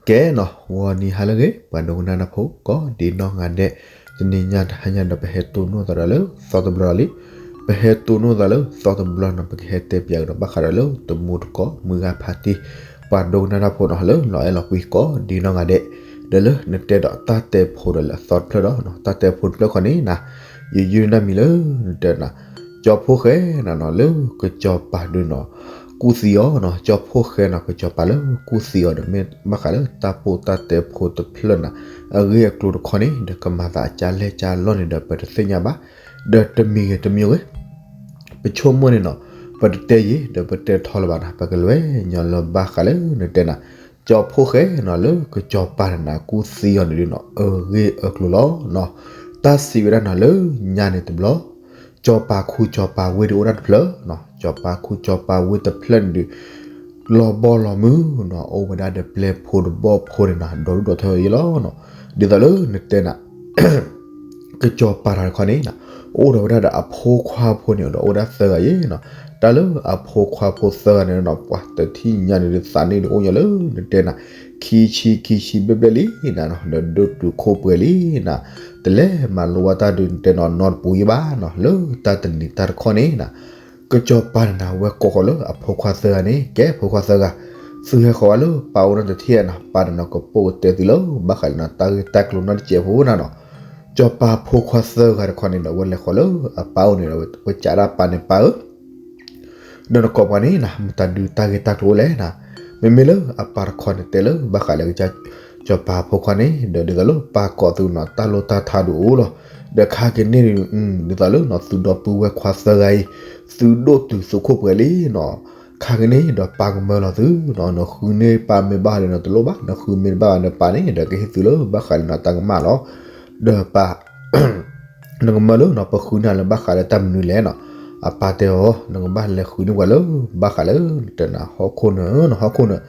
ကဲနီၤ ဂီၤနံၤဟါလၢအဂ့ၤ ပှၤဒိကနၣ်တၢ်ဖိကိးဒံးနီၢ်ဂၤဒဲး, တနံၤညါတဟါညါဒီး ပဟဲတိၢ်နီၣ်သးဒီးလၢသီတဘျီလံ. ပဟဲတိၢ်နီၣ်သးလၢသီတဘျီနီၤ ပကဟဲတဲပၠးကဒီးဘၣ်ဃးဒီးလၢတမူတကိး မုၢ်ဂၤဖးတံၢ် ပှၤဒိကနၣ်တၢ်ဖိနီၤ လၢလီၤအဲၣ်လီၤကွံကိးဒံးနီၢ်ဂၤဒဲး, ဒီးလၢနတဲဒီးတၢ်တဲဖိဒီးလၢအသီတဖျၢၣ်ဒီး တၢ်တဲဖိတဖျၢၣ်ခီန့ၣ်နီၤ, ယယုၢ်နၢ်မံၤလၢနတဲနီၤ ကၠီဖိၣ်ဃဲနီၤနီၤ လၢကစီၤပၤဒုးနီၤ ကူၣ်သံအီၤနီၤ, ကၠီဖိၣ်ဃဲနီၤ ကစီၤပၤလၢကူၣ်သံအီၤဒီး မ့ၢ်ဘၣ်ဃးလၢတၢ်ပိၢ်တၢ်တဲဖိတဖျၢၣ်နီၤ အဂ့ၢ်အကျိၤတခီန့ၣ် ဒီးကမၤသးအကၢ်လဲၢ်ကၢ်လီၢ်န့ၣ်ဒီး ပတသ့ၣ်ညါဘၣ်, ဒီးတမံၤဂ့ၤတမံၤဂ့ၤ ပဆိကမိၣ်န့ၣ်နီၤ ပတတဲယံၤ ဒီးပတဲထီလၢၤဘၣ်နီၤ ပကလဲၤညီလၢဘၣ်ဃးလၢနတဲနီၤ ကၠီဖိၣ်ဃဲနီၤ လၢကစီၤပၤန့ၣ်နီၤ ကူၣ်သံအီၤန့ၣ်ဒုးနီၤ အဂ့ၢ်အကျိၤလီၤနီၤ, တၢ်စံးဝဲဒၣ်နီၤ လၢညါန့ၣ်တဘျီ စီၤပၤခူစီၤပၤဝ့ၢ်ဒုးအိၣ်ဒၣ်တဖျၢၣ်နီၤ, စီၤပၤခူစီၤပၤဝ့ၢ်တဖျၢၣ်န့ၣ်ဒုး လီၤဘီလီၤမုၢ်နီၤ အိၣ်ဝဲဒၣ်ဒီးပျဲၢ်ဖိတဘီၣ်ဖိန့ၣ်နီၤ ဒီဒူၣ်ဒီထၢအံၤလီၤနီၤ, ဒ်သိးလၢနတဲနီၤ ကစီၤပၤတဂၤတခီန့ၣ်နီၤ အိၣ်ဒီးဝဲဒၣ်ဒီးအဖိခွါဖိန့ၣ်ဒီးအိၣ်ဒၣ်သၢဂၤအံၤနီၤ, တၢ်လၢအဖိခွါဖိသၢဂၤန့ၣ်နီၤ ပှၤတထံၣ်ညါန့ၣ်ဒုးသးန့ၣ်ဒုးအိၣ်ညီလၢနတဲနီၤ ခံဆံခံဆံဘျဲၣ်ဘျဲၣ်လံနီၤ ဒီးဒိၣ်တုာ်ခိၣ်ပှဲၤလံနီၤ, တလဲၤမၤလိဘၣ်တၢ်ဒုးနတဲနီၤ နီတပူၤယံၤဘၣ်နီၤ, လၢတၢ်တနံၤတၢ်တခီန့ၣ်နီၤ ကစီၤပၤန့ၣ်နီၤ ဝဲကိးဃီၤလၢအဖိခွါသၢဂၤန့ၣ် ကဲဖိခွါသၢဂၤ သုဟဲဃီၤဝဲလၢပၢ်အိၣ်နီတထံၣ်နီၤ ပၢ်န့ၣ်နီၤ ကပိာ်ကတဲသုလၢ ဘၣ်ဃးလၢနီၤ တၢ်ဂ့ၢ်တၢ်ကျိၤနီတစဲးဖိနီၤနီၤ, ကစီၤပၤဖိခွါသၢဂၤတခီန့ၣ်ဒီး ဝဲလဲၤဃီၤလၢအပၢ်အိၣ်န့ၣ်ဒီး ဝဲကးဒၣ်ပၢ်န့ၣ် ပၢ်ဧၢ ဒီးနကိးပှၤန့ၣ်နီၤ မတၤဒုးတၢ်ဂ့ၢ်တၢ်ကျိၤအိၣ်လဲၣ်နီၤ, မ့မ့ၢ်လၢအပၢ်တခီန့ၣ်တဲလၢ ဘၣ်ဃးလၢကစၢ် ကစီၤပၤဖိခွါန့ၣ် ဒီးဒ်သိးလၢပၢ်ကိးသုနီၤ တၢ်လိၣ်တၢ်ထါဒုးအိၣ်လီၤ, ဒီးခါက့ၤန့ၣ် ဒ်သိးလၢနီၤ သုဒီပုၢ်ဝဲၢ်ခွါသၢဂၤအံၤ သုဒိၣ်တုာ်သုးခိၣ်ပှဲၤလံနီၤ, ခါက့ၤန့ၣ်ဒီးပၢ်ကမၢလီၤသုနီၤ, နဃုန့ၢ်ပၢ်မ့ၢ်ဘၣ်ဒီးနီၤ တလိၣ်ဘၣ်, နဃုမ့ၢ်တဘၣ်ဘၣ်ဒီးပၢ်န့ၣ် ဒီးကဟ့ၣ်သုလၢဘၣ်ဃးလၢနီၤ တၢ်ကမၣ်လီၤ, ဒီးပၢ် နကမၢလၢနီၤ ပဃုန့ၢ်လၢဘၣ်ဃးလၢတၢ်မနုၤလဲၣ်နီၤ, အပၢ်တဲအီၤ နကဘၣ်လဲၤဃုန့ၢ်ပှၤလၢ ဘၣ်ဃးလၢ နတဲနၤဟီၣ်ခိၣ်နၢၤနီၤ ဟီၣ်ခိၣ်နၢၤ,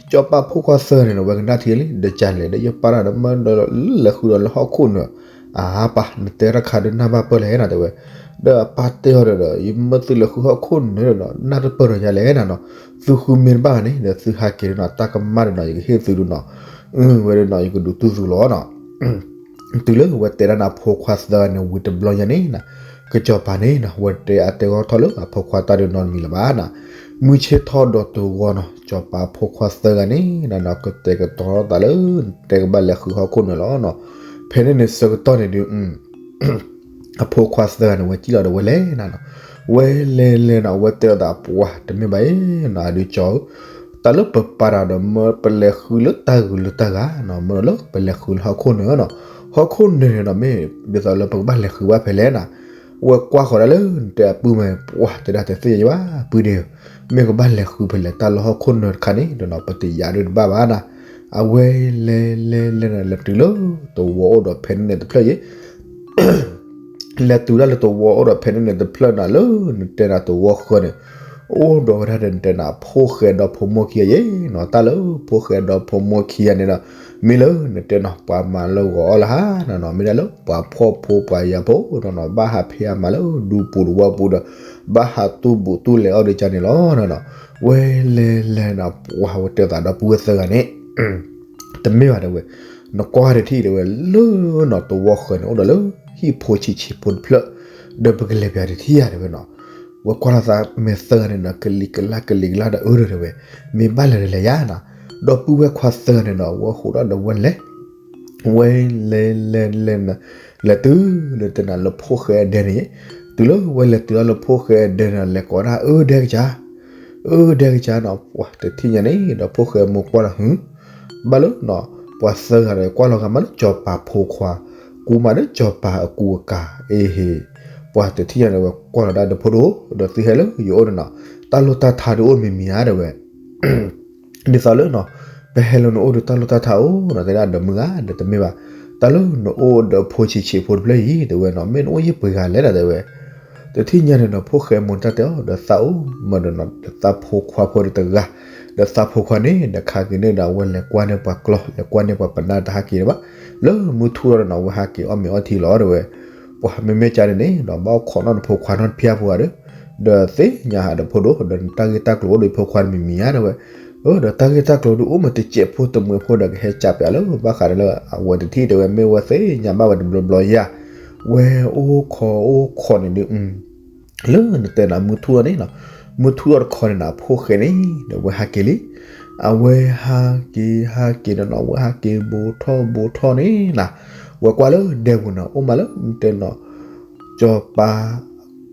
ကစီၤပၤဖိခွါသၢဂၤန့ၣ်နီၤ ဝဲကနၣ်ထံလံ ဒီးကလဲၤဒီးယပၢ်တၢ်ဒီးမၢဒီးလဲၤဃုဒီးလၢဟီၣ်ခိၣ်နၢၤ, အါပၢ် နတဲတၢ်ခါဒုးနၢ်ဘၣ်ပၢၢ်လဲၣ်နီၤ တဲဝဲ, ဒီးအပၢ်တဲအီၤဒီး ယမၢသုလဲၤဃုဟီၣ်ခိၣ်နၢၤဒီး နၢ်တပၢၢ်ဒီးယၤလဲၣ်နီၤနီၤ, သုဃုမ့ၢ်တဘၣ်န့ၣ် ဒီးသုဟးက့ၤဒီးနီၤ တၢ်ကမၣ်ဒီးနီၤ ယကဟ့ၣ်သုဒုးနီၤ, ဝဲဒီးနီၤ ယကဒုးတူၢ်သုလီၤနီၤ တုၤလၢဝဲတဲဒၣ်နၤ အဖိခွါသၢဂၤန့ၣ် ဝံၤတဘျီညါန့ၣ်နီၤ, ကစီၤပၤန့ၣ်နီၤ ဝဲတဲအတဲဂီၢ်ထီၣ်လၢအဖိခွါတၢ်ဒုးနီတမံၤလၢၤဘၣ်နီၤ, မုၢ်ဆ့ၣ်ထီၣ်ဒီးတဂီၢ်နီၤ စီၤပၤအဖိခွါသၢဂၤန့ၣ်နီၤ ကတဲာ်ကတီၤထီၣ်သးလၢ တဲကဘၣ်လဲၤဃုဟီၣ်ခိၣ်နၢၤလီၤနီၤ, ဖဲန့ၣ်န့ၣ်ဆၢကတီၢ်န့ၣ်ဒုး အဖိခွါသၢဂၤန့ၣ် ဝဲစံၣ်လီၤဒီးဝဲလဲၤနၤနီၤ, ဝဲလဲၤလဲၤနီၤ ဝဲတဲလိာ်သးပှၤတမ့ၢ်ဘၣ်အံၤနီၤ အဒုးကၠီဧၢ, တၢ်လၢပပာ်တၢ်ဒီးမၢပလဲၤဃုလၢတၢ်ဂုၤလၢတၢ်ဂၤနီၤ မၢဒီးလၢပလဲၤဃုလၢဟီၣ်ခိၣ်နၢၤနီၤ, ဟီၣ်ခိၣ်နၢၤန့ၣ်နီၤ မ့ၢ်ဒ်သိးလၢပကဘၣ်လဲၤဃုဘၣ်ဖဲလဲၣ်နီၤ, ဝဲကွၢ်ဃီၤဒၣ်လၢနတဲအပုၢ်မ့ၢ် ပှၤတဲဒၣ်တသ့ၣ်ညါဘၣ် ပုၢ်ဒ့ဧၢ, မ့ၢ်ကဘၣ်လဲၤဃုဖဲလဲၣ် တၢ်လၢဟီၣ်ခိၣ်နၢၤတခါန့ၣ်ဒီးနီၤ ပတယာ်ဒုးတဘၣ်ဘၣ်နီၤ, အဝဲလဲၤလဲၤလဲၤနီၤ လဲၤတုၤလၢတဝီအိၣ်ဒီးဖဲန့ၣ်န့ၣ်တဖျၢၣ်အံၤ လဲၤတုၤဒၣ်လၢတဝီအိၣ်ဒီးဖဲန့ၣ်န့ၣ်တဖျၢၣ်နီၤ လၢနတဲနၤတဝီဃၢၤန့ၣ် အိၣ်ဒီးဝဲဒၣ်ဒီးနတဲနၤ ဖိၣ်ဃဲဒီးဖိမိၢ်ခံဂၤယဲနီၤ, တၢ်လၢဖိၣ်ဃဲဒီးဖိမိၢ်ခံဂၤန့ၣ်ဒီး မ့ၢ်လၢနတဲနီၤ ပှၤမၤလၢဂီၤအီၣ်လၢဟါနီၤနီၤ မ့ၢ်ဒၣ်လၢပှၤဖှီၣ်ဖိပှၤယာ်ဖိနီၤနီၤ ဘၣ်ဟးဖံးဟးမၤလၢဒူပူၤတဝီပူၤဒီး ဘၣ်ဟးတူၢ်ဘူးတူၢ်လဲၤအီၣ်ဒီးကါန့ၣ်လီၤနီၤနီၤ, ဝဲလဲၤလဲၤနီၤ ပှၤဝဲတဲသးဒီပုၢ်ဝဲၢ်သၢဂၤန့ၣ် တမ့ၢ်ဘၣ်တဲဝဲ, နကွၢ်တထံၣ်တဲဝဲ လၢနီၤတဝီဃၢၤန့ၣ် အိၣ်ဒီးလၢဟံၣ်ဖိဆံးဆံးဖိတဖျၢၣ်, ဒီးပကလဲၤပၠးတထံၣ်ဧါတဲဝဲနီၤ, ဝဲကွၢ်လီၤသးမဲာ်သၢဂၤန့ၣ်နီၤ ကလံၤကလါကလံၤကလါဒီးအၢဒီးတဲဝဲ, မ့ၢ်ဘၣ်လဲၤဒီးလဲၤယါနီၤ, ဒီပုၢ်ဝဲၢ်ခွါသၢဂၤန့ၣ်နီၤ ဝဲဟူးထီၣ်ဒီးဝဲလဲၤ ဝဲလဲၤလဲၤလဲၤနၤ, လဲၤတုၤလၢတနၤလၢဖိၣ်ဃဲအဒဲန့ၣ်, တုၤလၢဝဲလဲၤတုၤလၢဖိၣ်ဃဲအဒဲန့ၣ် လဲၤကိးဒၣ်အၢဒဲကစၢ်, အၢဒဲကစၢ်နီၤ ပှၤတထံၣ်ညါန့ၣ်ဒီးဖိၣ်ဃဲမိၢ်ကွၢ်လီၤဟု, ဘၣ်လၢနီၤ ပှၤသၢဂၤဒီးကွၢ်လီၤဂာ်မးလၢစီၤပၤဖိခွါ, ကူမးလၢစီၤပၤအကူအကၤ, အ့ဟ့, ပှၤတထံၣ်ညါန့ၣ်ဝဲကွၢ်လီၤဒၣ်ဒီးဖိဒိၣ်, ဒီးသုဟဲလၢယအိၣ်န့ၣ်နီၤ, တၢ်လိၣ်တၢ်ထါဒုးအိၣ်မံၤမံၤဧါတဲဝဲ ဒ်သိးလၢနီၤ, ပဟဲလၢနအိၣ်ဒီးတၢ်လိၣ်တၢ်ထါအိၣ်နီၤ တဲဒၣ်ဒီးမုၢ်ဂၤဒီးတမ့ၢ်ဘၣ်, တၢ်လၢနအိၣ်ဒီးဖိဆံးဆံးဖိတဖျၢၣ်အံၤ တဲဝဲနီၤ မ့ၢ်နအိၣ်ယံာ်ပှဲၤဂၤလဲၣ်နီၤတဲဝဲ, တထံၣ်ညါန့ၣ်ဒီးဖိၣ်ဃဲမိၢ်တၢ်တဲအီၤ ဒီးသးအိၣ်မၢဒီးနီၤ ဒီးသးဖိခွါဖိဒီးတဂၤ, ဒီးသးဖိခွါန့ၣ် ဒီးခါက့ၤန့ၣ်ဒီးအဝဲလဲၤကွၢ်န့ၢ်ပှၤကျီၢ် လဲၤကွၢ်န့ၢ်ပှၤပနၢ်တဟးက့ၤလၢၤဘၣ်, လၢမုၢ်ထူၣ်ထီၣ်ဒီးနီၤ အဝဲဟးက့ၤအီၣ်မ့ၤအီထံလီၤတဲဝဲ ပှၤမ့မ့ၢ်ကါန့ၣ်န့ၣ်ဒီး ဘၣ်အိၣ်ခိးနီၣ်နဖိခွါနီၣ်တဖၠၣ်ဖိဧါဒီး, ဒီးသ့ၣ်ညါဟးဒီးဖိဒိၣ် ဒီးနတၢ်ဂ့ၢ်တၢ်ကျိၤအိၣ်ဒီးဖိခွါတမံၤမံၤဧါတဲဝဲ, ဒီးတၢ်ဂ့ၢ်တၢ်ကျိၤဒုးအိၣ်မ့ၢ်တစဲးဖိတမှဲးဖိဒီးကဟဲကးပၠးလၢဘၣ်ဃးဒီးလၢအဝဲတထံၣ်တဲဝဲ မ့ၢ်ဝဲသ့ၣ်ညါဘၣ်ဝဲတဘျီဘျီယၤ, ဝဲအိၣ်ခိးအိၣ်ခိးန့ၣ်ဒုး လၢနတဲနၤမုၢ်ထူၣ်အီၤန့ၣ်နီၤ, မုၢ်ထူၣ်အီၤတခီန့ၣ်နၤ ဖိၣ်ဃဲန့ၣ်ဒီးဝဲဟးက့ၤလံ, အဝဲဟးက့ၤဟးက့ၤဒီးနီၤ ဝဲဟးက့ၤဘူးထီၣ်ဘူးထီၣ်န့ၣ်နၤ, ဝဲကွၢ်လၢဒဲပူၤန့ၣ် အိၣ်မးလၢနတဲနီၤ စီၤပၤ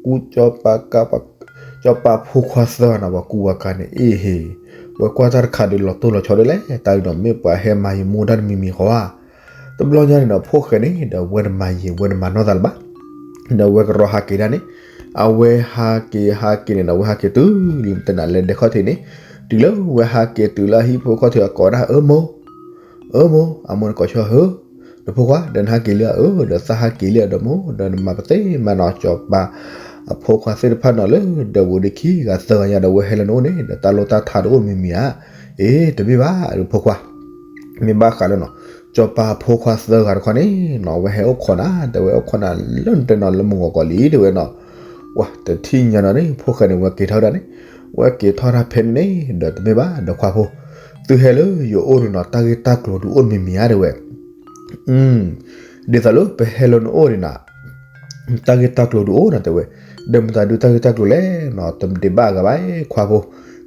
ကူ စီၤပၤကါ စီၤပၤဖိခွါသၢဂၤန့ၣ် ပှၤကူဝၤကါန့ၣ် အ့ဟ့, ဝဲကွၢ်တၢ်တခါဒီးလီၤတိၢ်လီၤဆီဒ်လဲၣ်, တၢ်ဒ်ဒီးမ့ၢ်ပှၤဟဲမၤယံာ်မူဒါတမံၤမံၤဃီဧါ. တဘျီညါန့ၣ်ဒီး ဖိၣ်ဃဲန့ၣ်ဒီးဝဲတမၤယံာ် ဝဲတမၤနီၢ်သးလၢၤဘၣ်, ဒီးဝဲကရီဟးက့ၤဒၣ်န့ၣ်, အဝဲဟးက့ၤဟးက့ၤန့ၣ်ဒီး ဝဲဟးက့ၤတုၤလၢနတဲနၤလၢဒဲခီၣ်ထံးန့ၣ်, တုၤလၢဝဲဟးက့ၤတုၤလၢအဟံၣ်ဖိခီၣ်ထံးအကိးဒၣ် အၢမိၢ် အၢမိၢ် အမိၢ်နကိးဆၢဟၢ, ဒီးဖိခွါ ဒီးနဟးက့ၤလံဧါ, အၢ ဒီးသးဟးက့ၤလံဧါဒီးမိၢ်, ဒီးနမၤပသ့မၤနီၤ စီၤပၤအဖိခွါသ့ၣ်တဖၣ်နီၤလၢဒဲပူၤဒုးခံဂၤသၢဂၤညါဒီး ဝဲဟဲလၢနအိၣ်န့ၣ် ဒီးတၢ်လိၣ်တၢ်ထါတအိၣ်မံၤမံၤဧါ. အ့ တမ့ၢ်ဘၣ် ဒီးဖိခွါ မ့ၢ်ဘၣ်ဃးလၢနီၤ စီၤပၤအဖိခွါသၢဂၤတခီန့ၣ်နီၤ ဝဲဟဲအိၣ်ခိးနၤ တဲဝဲအိၣ်ခိးနၤလၢနတဲနီၤလၢမုၢ်ဂီၤကီးလံ တဲဝဲနီၤ, ပှၤတထံၣ်ညါနီၤန့ၣ် ဖိၣ်ဃဲန့ၣ် ဝဲက့ၤထီၣ်ဝဲဒၣ်န့ၣ်, ဝဲက့ၤထီၣ်တၢ်ဖဲန့ၣ်န့ၣ် ဒီးတမ့ၢ်ဘၣ် ဒီးခွါဖိ, သုဟဲလၢယအိၣ်န့ၣ်နီၤ တၢ်ဂ့ၢ်တၢ်ကျိၤဒုးအိၣ်မံၤမံၤဧါ တဲဝဲ ဒ်သိးလၢပဟဲလၢနအိၣ်န့ၣ်နၤ တၢ်ဂ့ၢ်တၢ်ကျိၤဒုးအိၣ်နီၤ တဲဝဲ, ဒီးမတၤဒုးတၢ်ဂ့ၢ်တၢ်ကျိၤလဲၣ်နီၤ တမ့ၢ်ဒံးဘၣ်အဂၤဘၣ် ခွါဖိ,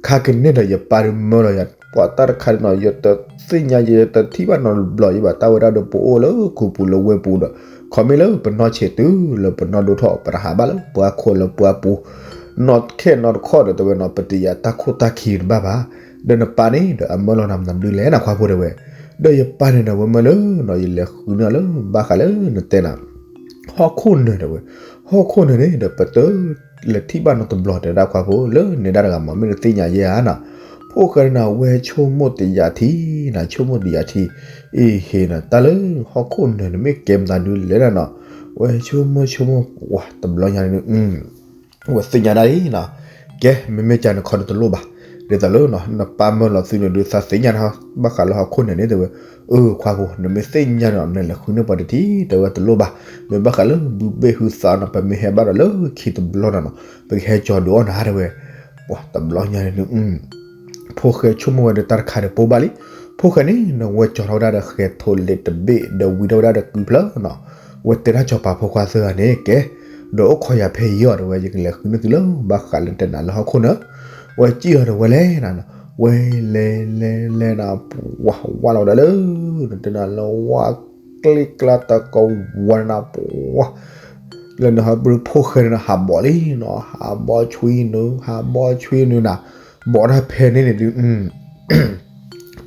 ခါကန့ၢ်ဒီးယပၢ်ဒုးမၢလီၤယၤ ပှၤတၢ်တခါန့ၣ်နီၤ ယတသ့ၣ်ညါယတထံၣ်ဘၣ်နီတဘျီယဘၣ် တၢ်ဝဲဒၣ်ဒီးပအိၣ်လၢခူပူၤလၢဝ့ၢ်ပူၤဒီး ခီမ့ၢ်လၢပနီၢ်ဆံးတုၤလၢပနီၢ်ဒိၣ်ထီၣ် ပတဟးဘၣ်လၢပှၤခိၣ်လၢပှၤပူၤ နီၢ်ခဲနီတခီၣ်ဒီးတဲဝဲနီၤ ပတယာ်တၢ်ခိၣ်တၢ်ခံတဘၣ်ဘၣ်, ဒီးနပၢ်န့ၣ်ဒီးအမၢလီၤနၤမနုၤလဲၣ်နခွါဖိတဲဝဲ, ဒီးယပၢ်န့ၣ်ဒီးဝဲမၢလၢနီၤ ယလဲၤဃုန့ၢ်အီၤလၢဘၣ်ဃးလၢနတဲနၤ ဟီၣ်ခိၣ်နၢၤတဲဝဲ, ဟီၣ်ခိၣ်နၢၤန့ၣ်ဒီးပတလဲၤထံၣ်ဘၣ်နီတဘျီတဲဒၣ်ခွါဖိ လၢန့ၣ်ဒၣ်တဂၤမ့ၢ်မ့ၢ်တသ့ၣ်ညါယဲဧါနီၤ, ဖိၣ်ဃဲန့ၣ်နၤ ဝဲဆိကမိၣ်တယာ်ထံနီၤ ဆိကမိၣ်တယာ်ထံ, အ့ဟ့နီၤ တၢ်လၢဟီၣ်ခိၣ်နၢၤန့ၣ်မ့ၢ်ကဲမတၤဒုးလဲၣ်နီၤ, ဝဲဆိကမိၣ်ဆိကမိၣ် ဝၤတဘျီညါန့ၣ် ဝဲသ့ၣ်ညါဒၣ်အံၤနီၤ, ကဲ မ့မ့ၢ်ကန့ၣ်ခီဒုးတလိၣ်ဘၣ်, ဒ်သိးလၢ နပၢ်မၢလီၤသုန့ၣ်ဒုးသးသ့ၣ်ညါဘၣ်ဃးလၢဟီၣ်ခိၣ်နၢၤန့ၣ်တဲဝဲ, အၢ ခွါဖိ နမ့ၢ်သ့ၣ်ညါန့ၣ် နလဲၤဃုန့ၢ်ပှၤတထံၣ် တဲဝဲတလိၣ်ဘၣ်, မ့ၢ်ဘၣ်ဃးလၢဘုဘ့ၣ်ဟုသးနီၤ ပမ့ၢ်ဟဲဘၣ်ဒီးလၢခံတဘျီနီၤနီၤ ပကဟဲကၠီၤဒုးအီၣ်နၤတဲဝဲ, ပှၤတဘျီညါန့ၣ် ဖိၣ်ဃဲဆိကမိၣ်ဝဲဒီးတၢ်တခါဒီးပိၢ်ဘၣ်လံ, ဖိၣ်ဃဲန့ၣ်နီၤ ဝဲကၠီၤထီၣ်ဝဲဒၣ်ဒီးဃဲၤထိးလ့းတဘ့ၣ်ဒီးဝံၤထီၣ်ဝဲဒၣ်ဒီးကုဖျၢၣ်နီၤ, ဝဲတဲဒၣ်စီၤပၤဖိခွါသၢဂၤန့ၣ် ကဲ, ဒီးအိၣ်ခိးယၤဖဲအံၤအီၤတဲဝဲ ယကလဲၤဃုန့ၢ်သုလၢဘၣ်ဃးလၢနတဲနၤလၢဟီၣ်ခိၣ်နၢၤ, ဝဲစံၣ်လီၤဒီးဝဲလဲၤနၤနီၤ, ဝဲလဲၤလဲၤလဲၤနၤ ဝးဝးလီၤဝဲဒၣ်လၢ နတဲနၤလၢဝါကျ့ကျါတၢ်ကဝီၤနၤပှၤ လၢနဟီၣ်ဘုဖိၣ်ဃဲန့ၣ်နီၤ ဟးဘီၣ်လံနီၤ ဟးဘီၣ်ဆွံနုာ် ဟးဘီၣ်ဆွံနုာ်နၤ, ဘီၣ်တၢ်ဖဲန့ၣ်န့ၣ်ဒုး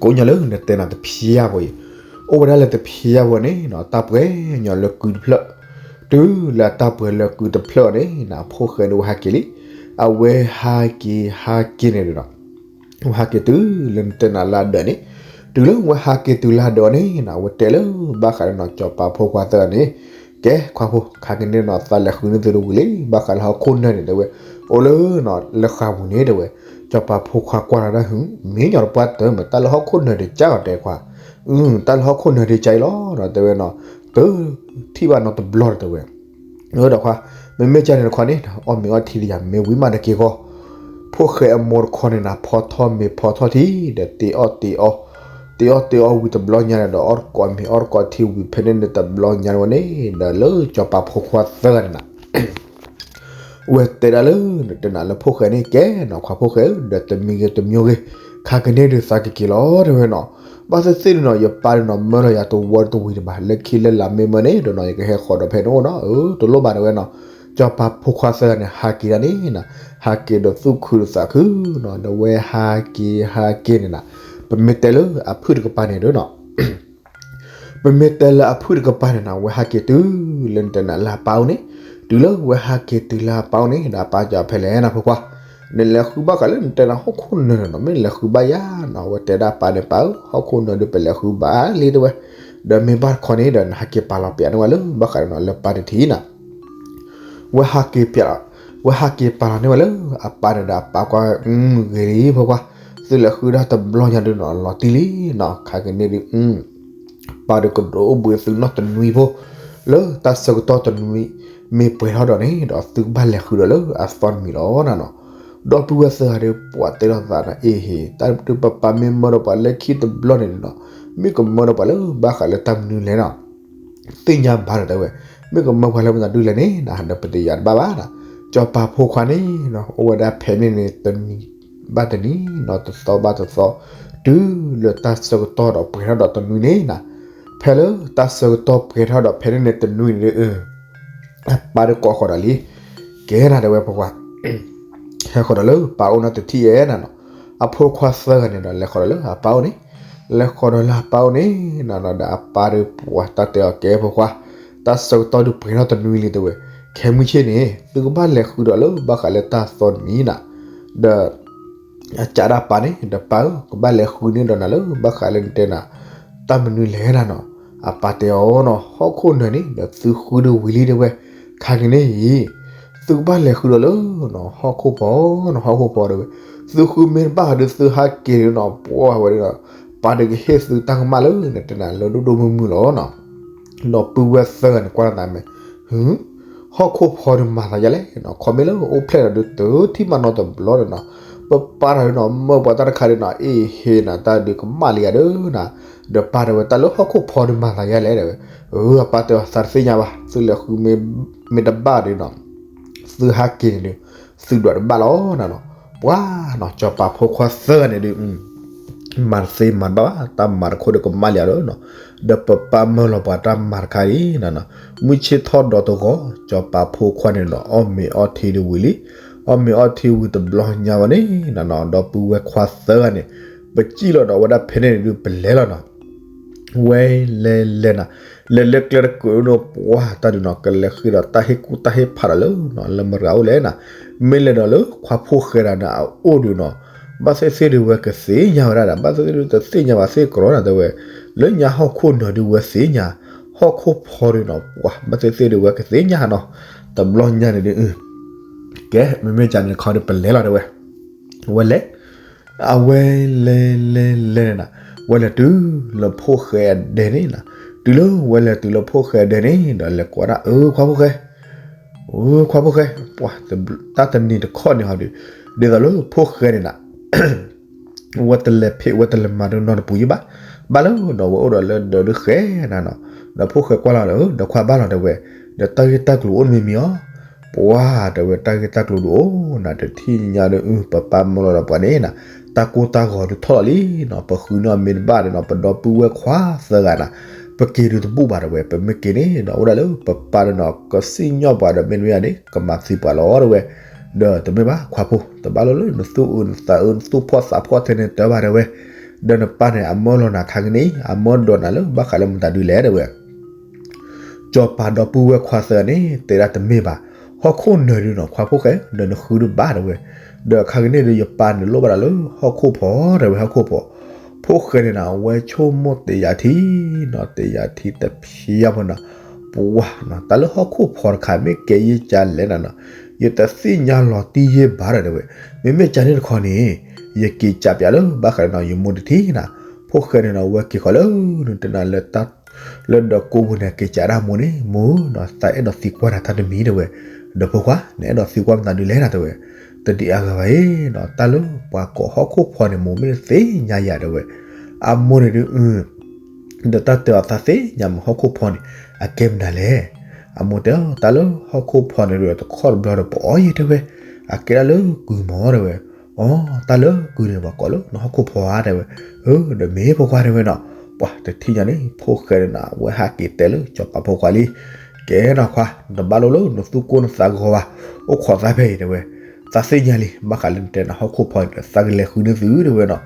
ကိးညါလၢနတဲနၤတဖျါဖိအံၤ, အိၣ်ဝဲဒၣ်လၢတဖျါဖိန့ၣ်နီၤ တၢ်ပှဲၤညီလၢကုတဖျၢၣ်, တုၤလၢတၢ်ပှဲၤလၢကုတဖျၢၣ်န့ၣ်နၤ ဖိၣ်ဃဲဒုးဝဲဟးက့ၤလံ, အဝဲဟးက့ၤဟးက့ၤန့ၣ်ဒုးနီၤ ဝဲဟးက့ၤတုၤလၢနတဲနၤလၢအဒၢးန့ၣ်, တုၤလၢဝဲဟးက့ၤတုၤလၢအဒၢးန့ၣ်နၤ ဝဲတဲလၢဘၣ်ဃးလၢနီၤ စီၤပၤဖိခွါသၢဂၤန့ၣ်, ကဲ ခွါဖိ ခါကန့ၢ်နီၤ သးလဲၤဃုန့ၢ်သုတဝံၤလံ ဘၣ်ဃးလၢဟီၣ်ခိၣ်နၢၤန့ၣ်တဲဝဲ, အိၣ်လၢနီၤ လၢဃးပူၤန့ၣ်တဲဝဲ, စီၤပၤဖိခွါကွၢ်လီၤဒၣ်ဟု မ့ၢ်ညီတပှၢ်တၢၢ်မး တၢ်လၢဟီၣ်ခိၣ်နၢၤဒံးကၢ်အီၤတဲခွါ, တၢ်လၢဟီၣ်ခိၣ်နၢၤဒံးကၢ်အံၤလီၤနီၤ တဲဝဲနီၤ, တထံၣ်ဘၣ်နီတဘျီဒီးတဲဝဲ အၢ ဒီးခွါ, မ့မ့ၢ်ကန့ၣ်တခီန့ၣ် အီၣ်မ့ၤအီထံတယၤမ့ၢ်ဝံၤမးတက့ၢ်ဃီ, ဖိၣ်ဃဲအမိၢ်တခီန့ၣ်နၤ ဖီထီၣ်မ့ၤဖီထီၣ်ထံ ဒီးတ့အီၣ်တ့အီ, တ့အီၣ်တ့အီဝံၤတဘျီညါန့ၣ်ဒီး အီၣ်တကိးမ့ၤအီၣ်တကိးထံဝံၤဖဲန့ၣ်န့ၣ်တဘျီညါဝဲန့ၣ် ဒီးလၢစီၤပၤဖိခွါသၢဂၤန့ၣ်နၤ ဝဲတဲဒၣ်လၢ နတဲနၤလၢဖိၣ်ဃဲန့ၣ် ကဲနီၤ ခွါဖိၣ်ဃဲဧၢ, ဒီးတမံၤဂ့ၤတမံၤဂ့ၤ, ခါကန့ၢ်ဒုးသးကက့ၤလီၤတဲဝဲနီၤ, ဘၣ်သ့ၣ်သ့ၣ်ဒုးနီၤ ယပၢ်ဒုးနီၤ မၢလီၤယၤတဝီတဝံၤတဘၣ် လၢခံလၢလာ်မ့ၢ်မၢန့ၣ်ဒီးနီၤ ယကဟဲဃီၤဒီးဖဲန့ၣ်အိၣ်နီၤ, အၢ တလိၣ်ဘၣ်တဲဝဲနီၤ, စီၤပၤဖိခွါသၢဂၤန့ၣ် ဟးက့ၤဒၣ်န့ၣ်နၤ, ဟးက့ၤဒီးသူၣ်ခုသးခုနီၤ, ဒီးဝဲဟးက့ၤဟးက့ၤန့ၣ်နၤ, ပမ့ၢ်တဲလၢအဖုၣ်တကပၤန့ၣ်ဒီးနီၤ ပမ့ၢ်တဲလၢအဖုၣ်တကပၤန့ၣ်နၤ ဝဲဟးက့ၤတုၤလၢနတဲနၤလၢအပၢ်အိၣ်န့ၣ်, တုၤလၢဝဲဟးက့ၤတုၤလၢအပၢ်အိၣ်န့ၣ် ဒီးအပၢ်ကဖဲလဲၣ်နၤဖိခွါ, နလဲၤဃုဘၣ်ဃးလၢနတဲနၤဟီၣ်ခိၣ်နၢၤန့ၣ်နီၤ မ့ၢ်နလဲၤဃုဘၣ်ယၤနီၤ, ဝဲတဲဒၣ်ပၢ်န့ၣ် ပၢ်ဧၢ ဟီၣ်ခိၣ်နၢၤဒုးပလဲၤဃုဘၣ်လံတဲဝဲ, ဒီးမ့ၢ်ဘၣ်တခီန့ၣ်ဒီး နဟးက့ၤပာ်လီၤပျးန့ၢ်ဝဲလၢဘၣ်ဃးဒီးနီၤ လၢပၢ်တထံၣ်နၤ ဝဲဟးက့ၤပျး, ဝဲဟးက့ၤပာ်လီၤန့ၢ်ဝဲလၢအပၢ်န့ၣ်ဒီးအပၢ်ကွၢ်, ဂ့ၤလံဖိခွါ, သုလဲၤဃုဒၣ်တဘျီညါဒုးနီၤ လီၤတံၢ်လံနီၤ, ခါကန့ၢ်ဒုး ပၢ်ဒုးကဒိးအိၣ်ဘှံးသုနီၢ်တနွံဖိ, လၢတၢ်ဆၢကတီၢ်တနွံ မ့ၢ်ပှဲၤထီၣ်ဒီးန့ၣ်ဒီး သုကဘၣ်လဲၤဃုဒီးလၢအသီတမံၤလီၤနၤနီၤ, ဒီပုၢ်ဝဲၢ်သၢဂၤဒီး ပှၤတဲလိာ်သးဒီး အ့ဟ့ တၢ်ဒုးပပၢ်မ့ၢ်မၢဒီးပှၤလၢခံတဘျီန့ၣ်နီၤ, မ့ၢ်ကမၢဒီးပှၤလၢဘၣ်ဃးလၢတၢ်မနုၤလဲၣ်နီၤ, သ့ၣ်ညါဘၣ်ဒီးတဲဝဲ, မ့ၢ်ကမၢပှၤလၢမတၤဒုလဲၣ်န့ၣ်နီၤ ဒီးပတယၤတဘၣ်ဘၣ်နီၤ, စီၤပၤဖိခွါန့ၣ်နီၤ အိၣ်ဝဲဒၣ်ဖဲန့ၣ်န့ၣ် တနံၤဘၣ်တနံၤနီၤ တသီဘၣ်တသီ, တုၤလၢတၢ်ဆၢကတီၢ်ဒီးပှဲၤထီၣ်ဒီးတနွံန့ၣ်နီၤ, ဖဲလၢတၢ်ဆၢကတီၢ်ပှဲၤထီၣ်ဒီးဖဲန့ၣ်န့ၣ်တနွံန့ၣ်ဒီး အပၢ်ဒီးကိးဃီၤဒီးလံ, ကဲနၤတဲဝဲဖိခွါ ဟဲဃီၤဒီးလၢပၢ်အိၣ်နီတထံၣ်ဧဲနၤနီၤ, အဖိခွါသၢဂၤန့ၣ်ဒီး လဲၤဃီၤဒီးလၢအပၢ်အိၣ်န့ၣ်, လဲၤဃီၤဒီးလၢအပၢ်အိၣ်န့ၣ်နၤနီၤ ဒီးအပၢ်ဒီးပှၤတၢ်တဲအီၤကဲဖိခွါ, တၢ်ဆၢကတီၢ်ဒုးပှဲၤထီၣ်တနွံလံတဲဝဲ, ခဲမုၢ်ဆ့ၣ်န့ၣ် သုကဘၣ်လဲၤဃုဒီးလၢဘၣ်ဃးလၢတၢ်သီနံၤနၤ, ဒီး အကးဒၣ်ပၢ်န့ၣ် ဒီးပၢ်ဧၢ ကဘၣ်လဲၤဃုန့ၢ်ဒီးနၤလၢဘၣ်ဃးလၢနတဲနၤ, တၢ်မနုၤလဲၣ်နၤနီၤ, အပၢ်တဲအီၤနီၤ ဟီၣ်ခိၣ်နၢၤန့ၣ် ဒီးသုဃုဒုးဝံၤလံတဲဝဲ, ခါက့ၤန့ၣ်အံၤ, သုကဘၣ်လဲၤဃုဒီးလၢနီၤ ဟီၣ်ခိၣ်ဖီနီၤ ဟီၣ်ခိၣ်ဖီတဲဝဲ, သုဃုမ့ၢ်တဘၣ်ဒီးသုဟးက့ၤန့ၣ်နီၤ ပှၤဝဲဒၣ်ဒီး, ပၢ်ဒီးကဟ့ၣ်သုတၢ်ကမၣ်လၢနတဲနၤလၢဒိၣ်ဒိၣ်မုၢ်မုၢ်လီၤနီၤ ဒီပုၢ်ဝဲၢ်သၢဂၤန့ၣ်ကွၢ်နသးမ့ၢ်, ဟ ဟီၣ်ခိၣ်ဖီဒုးမၤသးယါလဲၣ်နီၤ ခီမ့ၢ်လၢအိၣ်ဖျဲၣ်ဒီးဒုးတထံၣ်မးနီတဘျီဒီးနီၤ, ပပၢ်တၢ်ဒုးနီၤ မၢပှၤတၢ်တခါဒုးနီၤ အ့ဟ့နီၤ တၢ်ဒုးကမၣ်လံယၤဒီးနၤ, ဒီးပၢ်တဲဝဲတၢ်လၢဟီၣ်ခိၣ်ဖီဒုးမၤသးယါလဲၣ်တဲဝဲ, အပၢ်တဲအီၤသးတသ့ၣ်ညါဘၣ် သုလဲၤဃုမ့ၢ်တဘၣ်ဒီးနီၤ သုဟးက့ၤန့ၣ်ဒီး, သုဒွးတဘၣ်လီၤနၤနီၤ, ပှၤနီၤ စီၤပၤဖိခွါသၢဂၤန့ၣ်ဒီး မၤတသ့မၤတဘၣ်ဘၣ် တၢ်မၤတခိၣ်ဒီးကမၣ်လံယၤဒီးနီၤ, ဒီးပပၢ်မၢလီၤပှၤတၢ်မၤတခါအံၤနၤနီၤ, မုၢ်ဆ့ၣ်ထီၣ်ဒီးတဂီၤ စီၤပၤဖိခွါန့ၣ်နီၤ အီၣ်မ့ၤအီထံဒုးဝံၤလံ, အီၣ်မ့ၤအီထံဝံၤတဘျီညါဝဲန့ၣ်နၤနီၤ ဒီပုၢ်ဝဲၢ်ခွါသၢဂၤန့ၣ်, ပစံၣ်လီၤဒီးဝဲဒၣ်ဖဲန့ၣ်ဒုးပလဲၤလီၤနီၤ ဝဲလဲၤလဲၤနၤ, လဲၤလၢကျဲတကိးဒုးနီၤ ပှၤတၢ်ဒုးနီၤ ကလဲၤဃ့ဒီးတၢ်ဟ့ၣ်ကူၣ်တၢ်ဟ့ၣ်ဖးဒီးလၢနီၤ လၢမတၤဂၤအိၣ်လဲၣ်နၤ, မ့ၢ်လဲၤဒီးလၢခွါဖိၣ်ဃဲဒီးနၤအအိၣ်ဒုးနီၤ, ဘၣ်သ့ၣ်သ့ၣ်ဒုးဝဲကသ့ၣ်ညါဝဲဒၣ်ဒီး ဘၣ်သ့ၣ်သ့ၣ်ဒုးတသ့ၣ်ညါဘၣ်သ့ၣ်ကရီနၤတဲဝဲ, လၢညါဟီၣ်ခိၣ်နၢၤဒုးဝဲသ့ၣ်ညါ, ဟီၣ်ခိၣ်ဖီဒုးနီၤ ပှၤဘၣ်သ့ၣ်သ့ၣ်ဒုးဝဲကသ့ၣ်ညါနီၤ, တဘျီညါန့ၣ်ဒုး ကဲ မ့မ့ၢ်ကန့ၣ်တခီဒီးပလဲၤလီၤတဲဝဲ, ဝဲလဲၤ အဝဲလဲၤလဲၤလဲၤနၤ, ဝဲလဲၤတုၤလၢဖိၣ်ဃဲအဒဲန့ၣ်နၤ, တုၤလၢဝဲလဲၤတုၤလၢဖိၣ်ဃဲအဒဲန့ၣ် ဒီးလဲၤကွၢ်ဒၣ် အၢ ခွါဖိၣ်ဃဲ, အၢ ခွါဖိၣ်ဃဲ, ပှၤ တၢ်တနံၤတခီန့ၣ်ဟီဒီး ဒ်သိးလၢဖိၣ်ဃဲန့ၣ်နၤ ဝဲတလဲၤဖံးဝဲတလဲၤမၤဒီးနီတပူၤယဘၣ်, ဘၣ်လၢဒီးဝဲအိၣ်ဒီးလၢဒၢးဒုးဃဲနၤနီၤ, ဒီးဖိၣ်ဃဲကွၢ်လီၤဒီး ဒီးခွါဘၣ်လီၤတဲဝဲ, ဒီးတၢ်ဂ့ၢ်တၢ်ကျိၤအိၣ်တမံၤမံၤအီၤ, ပှၤတဲဝဲတၢ်ဂ့ၢ်တၢ်ကျိၤဒုးအိၣ်နၤ တထံၣ်ညါဒီး အု ပပၢ်မၢလီၤဒီးပှၤန့ၣ်နၤ, တၢ်ကိၢ်တၢ်ဂီၤဒုးထီၣ်လီၤလံနီၤ, ပဃုန့ၢ်အီၤမ့ၢ်တဘၣ်ဒီးနီၤ ပဒီပုၢ်ဝဲၢ်ခွါသၢဂၤနၤ, ပက့ၤဒုးတဘူၣ်ဘၣ်တဲဝဲ, ပမ့ၢ်က့ၤန့ၣ်ဒီး အိၣ်ဒၣ်လၢပပၢ်ဒီးနီၤ ကစံၣ်ညီၣ်ပှၤဒီး မ့တမ့ၢ်န့ၣ် ကမၤသံပှၤလီၤတဲဝဲ, ဒီးတမ့ၢ်ဘၣ်ခွါဖိ တဘၣ်လၢလၢနသူၣ်အုးနသးအုး နသူၣ်ဖှီၣ်သးဖှီၣ်ထဲန့ၣ်တၢ်ဘၣ်တဲဝဲ, ဒီးနပၢ်န့ၣ် အမၢလီၤနၤခါကန့ၣ် အမၢဒီးနၤလၢဘၣ်ဃးလၢမတၤဒုလဲၣ်တဲဝဲ စီၤပၤဒီပုၢ်ဝဲၢ်ခွါသၢဂၤန့ၣ် တဲဒၣ်တမ့ၢ်ဘၣ်, ဟီၣ်ခိၣ်နၢၤဒုးနီၤ ခွါဖိၣ်ဃဲ ဒီးနဃုဒုးဘၣ်တဲဝဲ, ဒီးခါကန့ၣ်ဒီးယပၢ်န့ၣ်လိၣ်ဘၣ်ဒီးလၢဟီၣ်ခိၣ်ဖီတဲဝဲ ဟီၣ်ခိၣ်ဖီ, ဖိၣ်ဃဲန့ၣ်နၤ အဝဲဆိကမိၣ်တ့ၢ်ယၤထံနီၤ တ့ၢ်ယၤထံတဖျါဖိနီၤ, ပှၤနီၤ တၢ်လၢဟီၣ်ခိၣ်ဖီတခါ မ့ၢ်ကဲယဲၢ်ကလဲၣ်နၤနီၤ, ယတသ့ၣ်ညါလီၤတံၢ်ယဲၢ်ဘၣ်ဒီးတဲဝဲ, မ့မ့ၢ်ကန့ၣ်တခီန့ၣ် ယက့ၤကးပျးလၢဘၣ်ဃးဒီးနီၤ ယမိၢ်တထံၣ်နၤ, ဖိၣ်ဃဲန့ၣ်နီၤ အဝဲက့ၤဃီၤလၢ နတဲနၤလၢ လၢဒီးကိးပူၤန့ၣ် က့ၤကးဒၣ်မိၢ်န့ၣ် မိၢ်နီၤ သးအဲၣ်ဒိးသံကွၢ်နၤတၢ်တမံၤတဲဝဲ, ဒီးဖိခွါ နအဲၣ်ဒိးသံကွၢ်မတၤဒုလဲၣ်နၤတဲဝဲ, တဒံးအါဂၤဘၣ်အံၤနီၤ တၢ်လၢပှၤကိးဟီၣ်ခိၣ်ဖီန့ၣ် မိၢ်မ့ၢ်တသ့ၣ်ညါယၤတဲဝဲ, အမိၢ်န့ၣ်ဒုး ဒီးတၢ်တဲအီၤသးသ့ၣ်ညါမး ဟီၣ်ခိၣ်ဖီန့ၣ် အကဲမနုၤလဲၣ်, အမိၢ်တဲအီၤ တၢ်လၢဟီၣ်ခိၣ်ဖီန့ၣ်ဒီး တခီတဘျီဒီးပအီၣ်ယဲၢ်တဲဝဲ, အကဲဒၣ်လၢကုၤမီၤတဲဝဲ, အိ တၢ်လၢကုၤန့ၣ် ပှၤကိးလၢနဟီၣ်ခိၣ်ဖီဧါတဲဝဲ, အၢ ဒီးမ့ၢ်ဖိခွါတဲဝဲနီၤ, ပှၤတထံၣ်ညါန့ၣ် ဖိၣ်ဃဲန့ၣ်နၤ အဝဲဟးက့ၤတဲလၢစီၤပၤဖိခွါလံ, ကဲနီၤခွါ နတဘၣ်လိၣ်လၢနသူၣ်ကိၢ်နသးဂီၤဘၣ်, အိၣ်ခိးသးဖဲအံၤတဲဝဲ, သးသ့ၣ်ညါလံ ဘၣ်ဃးလၢနတဲနၤဟီၣ်ခိၣ်ဖီန့ၣ်ဒီး သးကလဲၤဃုန့ၢ်သုတဲဝဲနီၤ,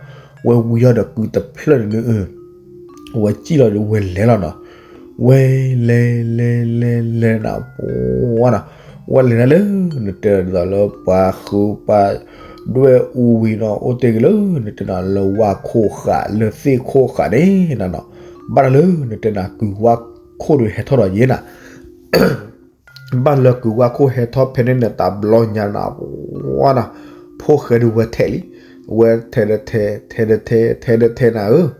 ဝဲဝံၤထီၣ်ဒီးကုၤတဖျၢၣ်န့ၣ်ဒုး ဝဲစံၣ်လီၤဒီးဝဲလဲၤလီၤနီၤ, ဝဲလဲၤလဲၤလဲၤလဲၤနၤ ပှၤနီၤ, ဝဲလဲၤနၤလၢ နတဲဒ်သိးလၢပှၤဃုပှၤ ဒွဲၣ်အူဝံၤနီၤ အိၣ်တ့ၢ်က့ၤလၢ နတဲနၤလၢဝၣ်ခိၣ်ဃး လၢသ့ၣ်ခိၣ်ဃးန့ၣ်နၤနီၤ, ဘၣ်တၢ်လၢ နတဲနၤကုၤဝၣ်ခိၣ်ဒီးဟဲထီၣ်ဒီးယဲနၤ ဘၣ်လၢကုၤဝၣ်ခိၣ်ဟဲထီၣ်ဖဲန့ၣ်န့ၣ် တဘျီညါနၤ ဝါနၤ, ဖိၣ်ဃဲဒုးဝဲထဲးလံ, ဝဲထဲးဒီးထဲး ထဲးဒီးထဲး ထဲးဒီးထဲးနၤဧၢ,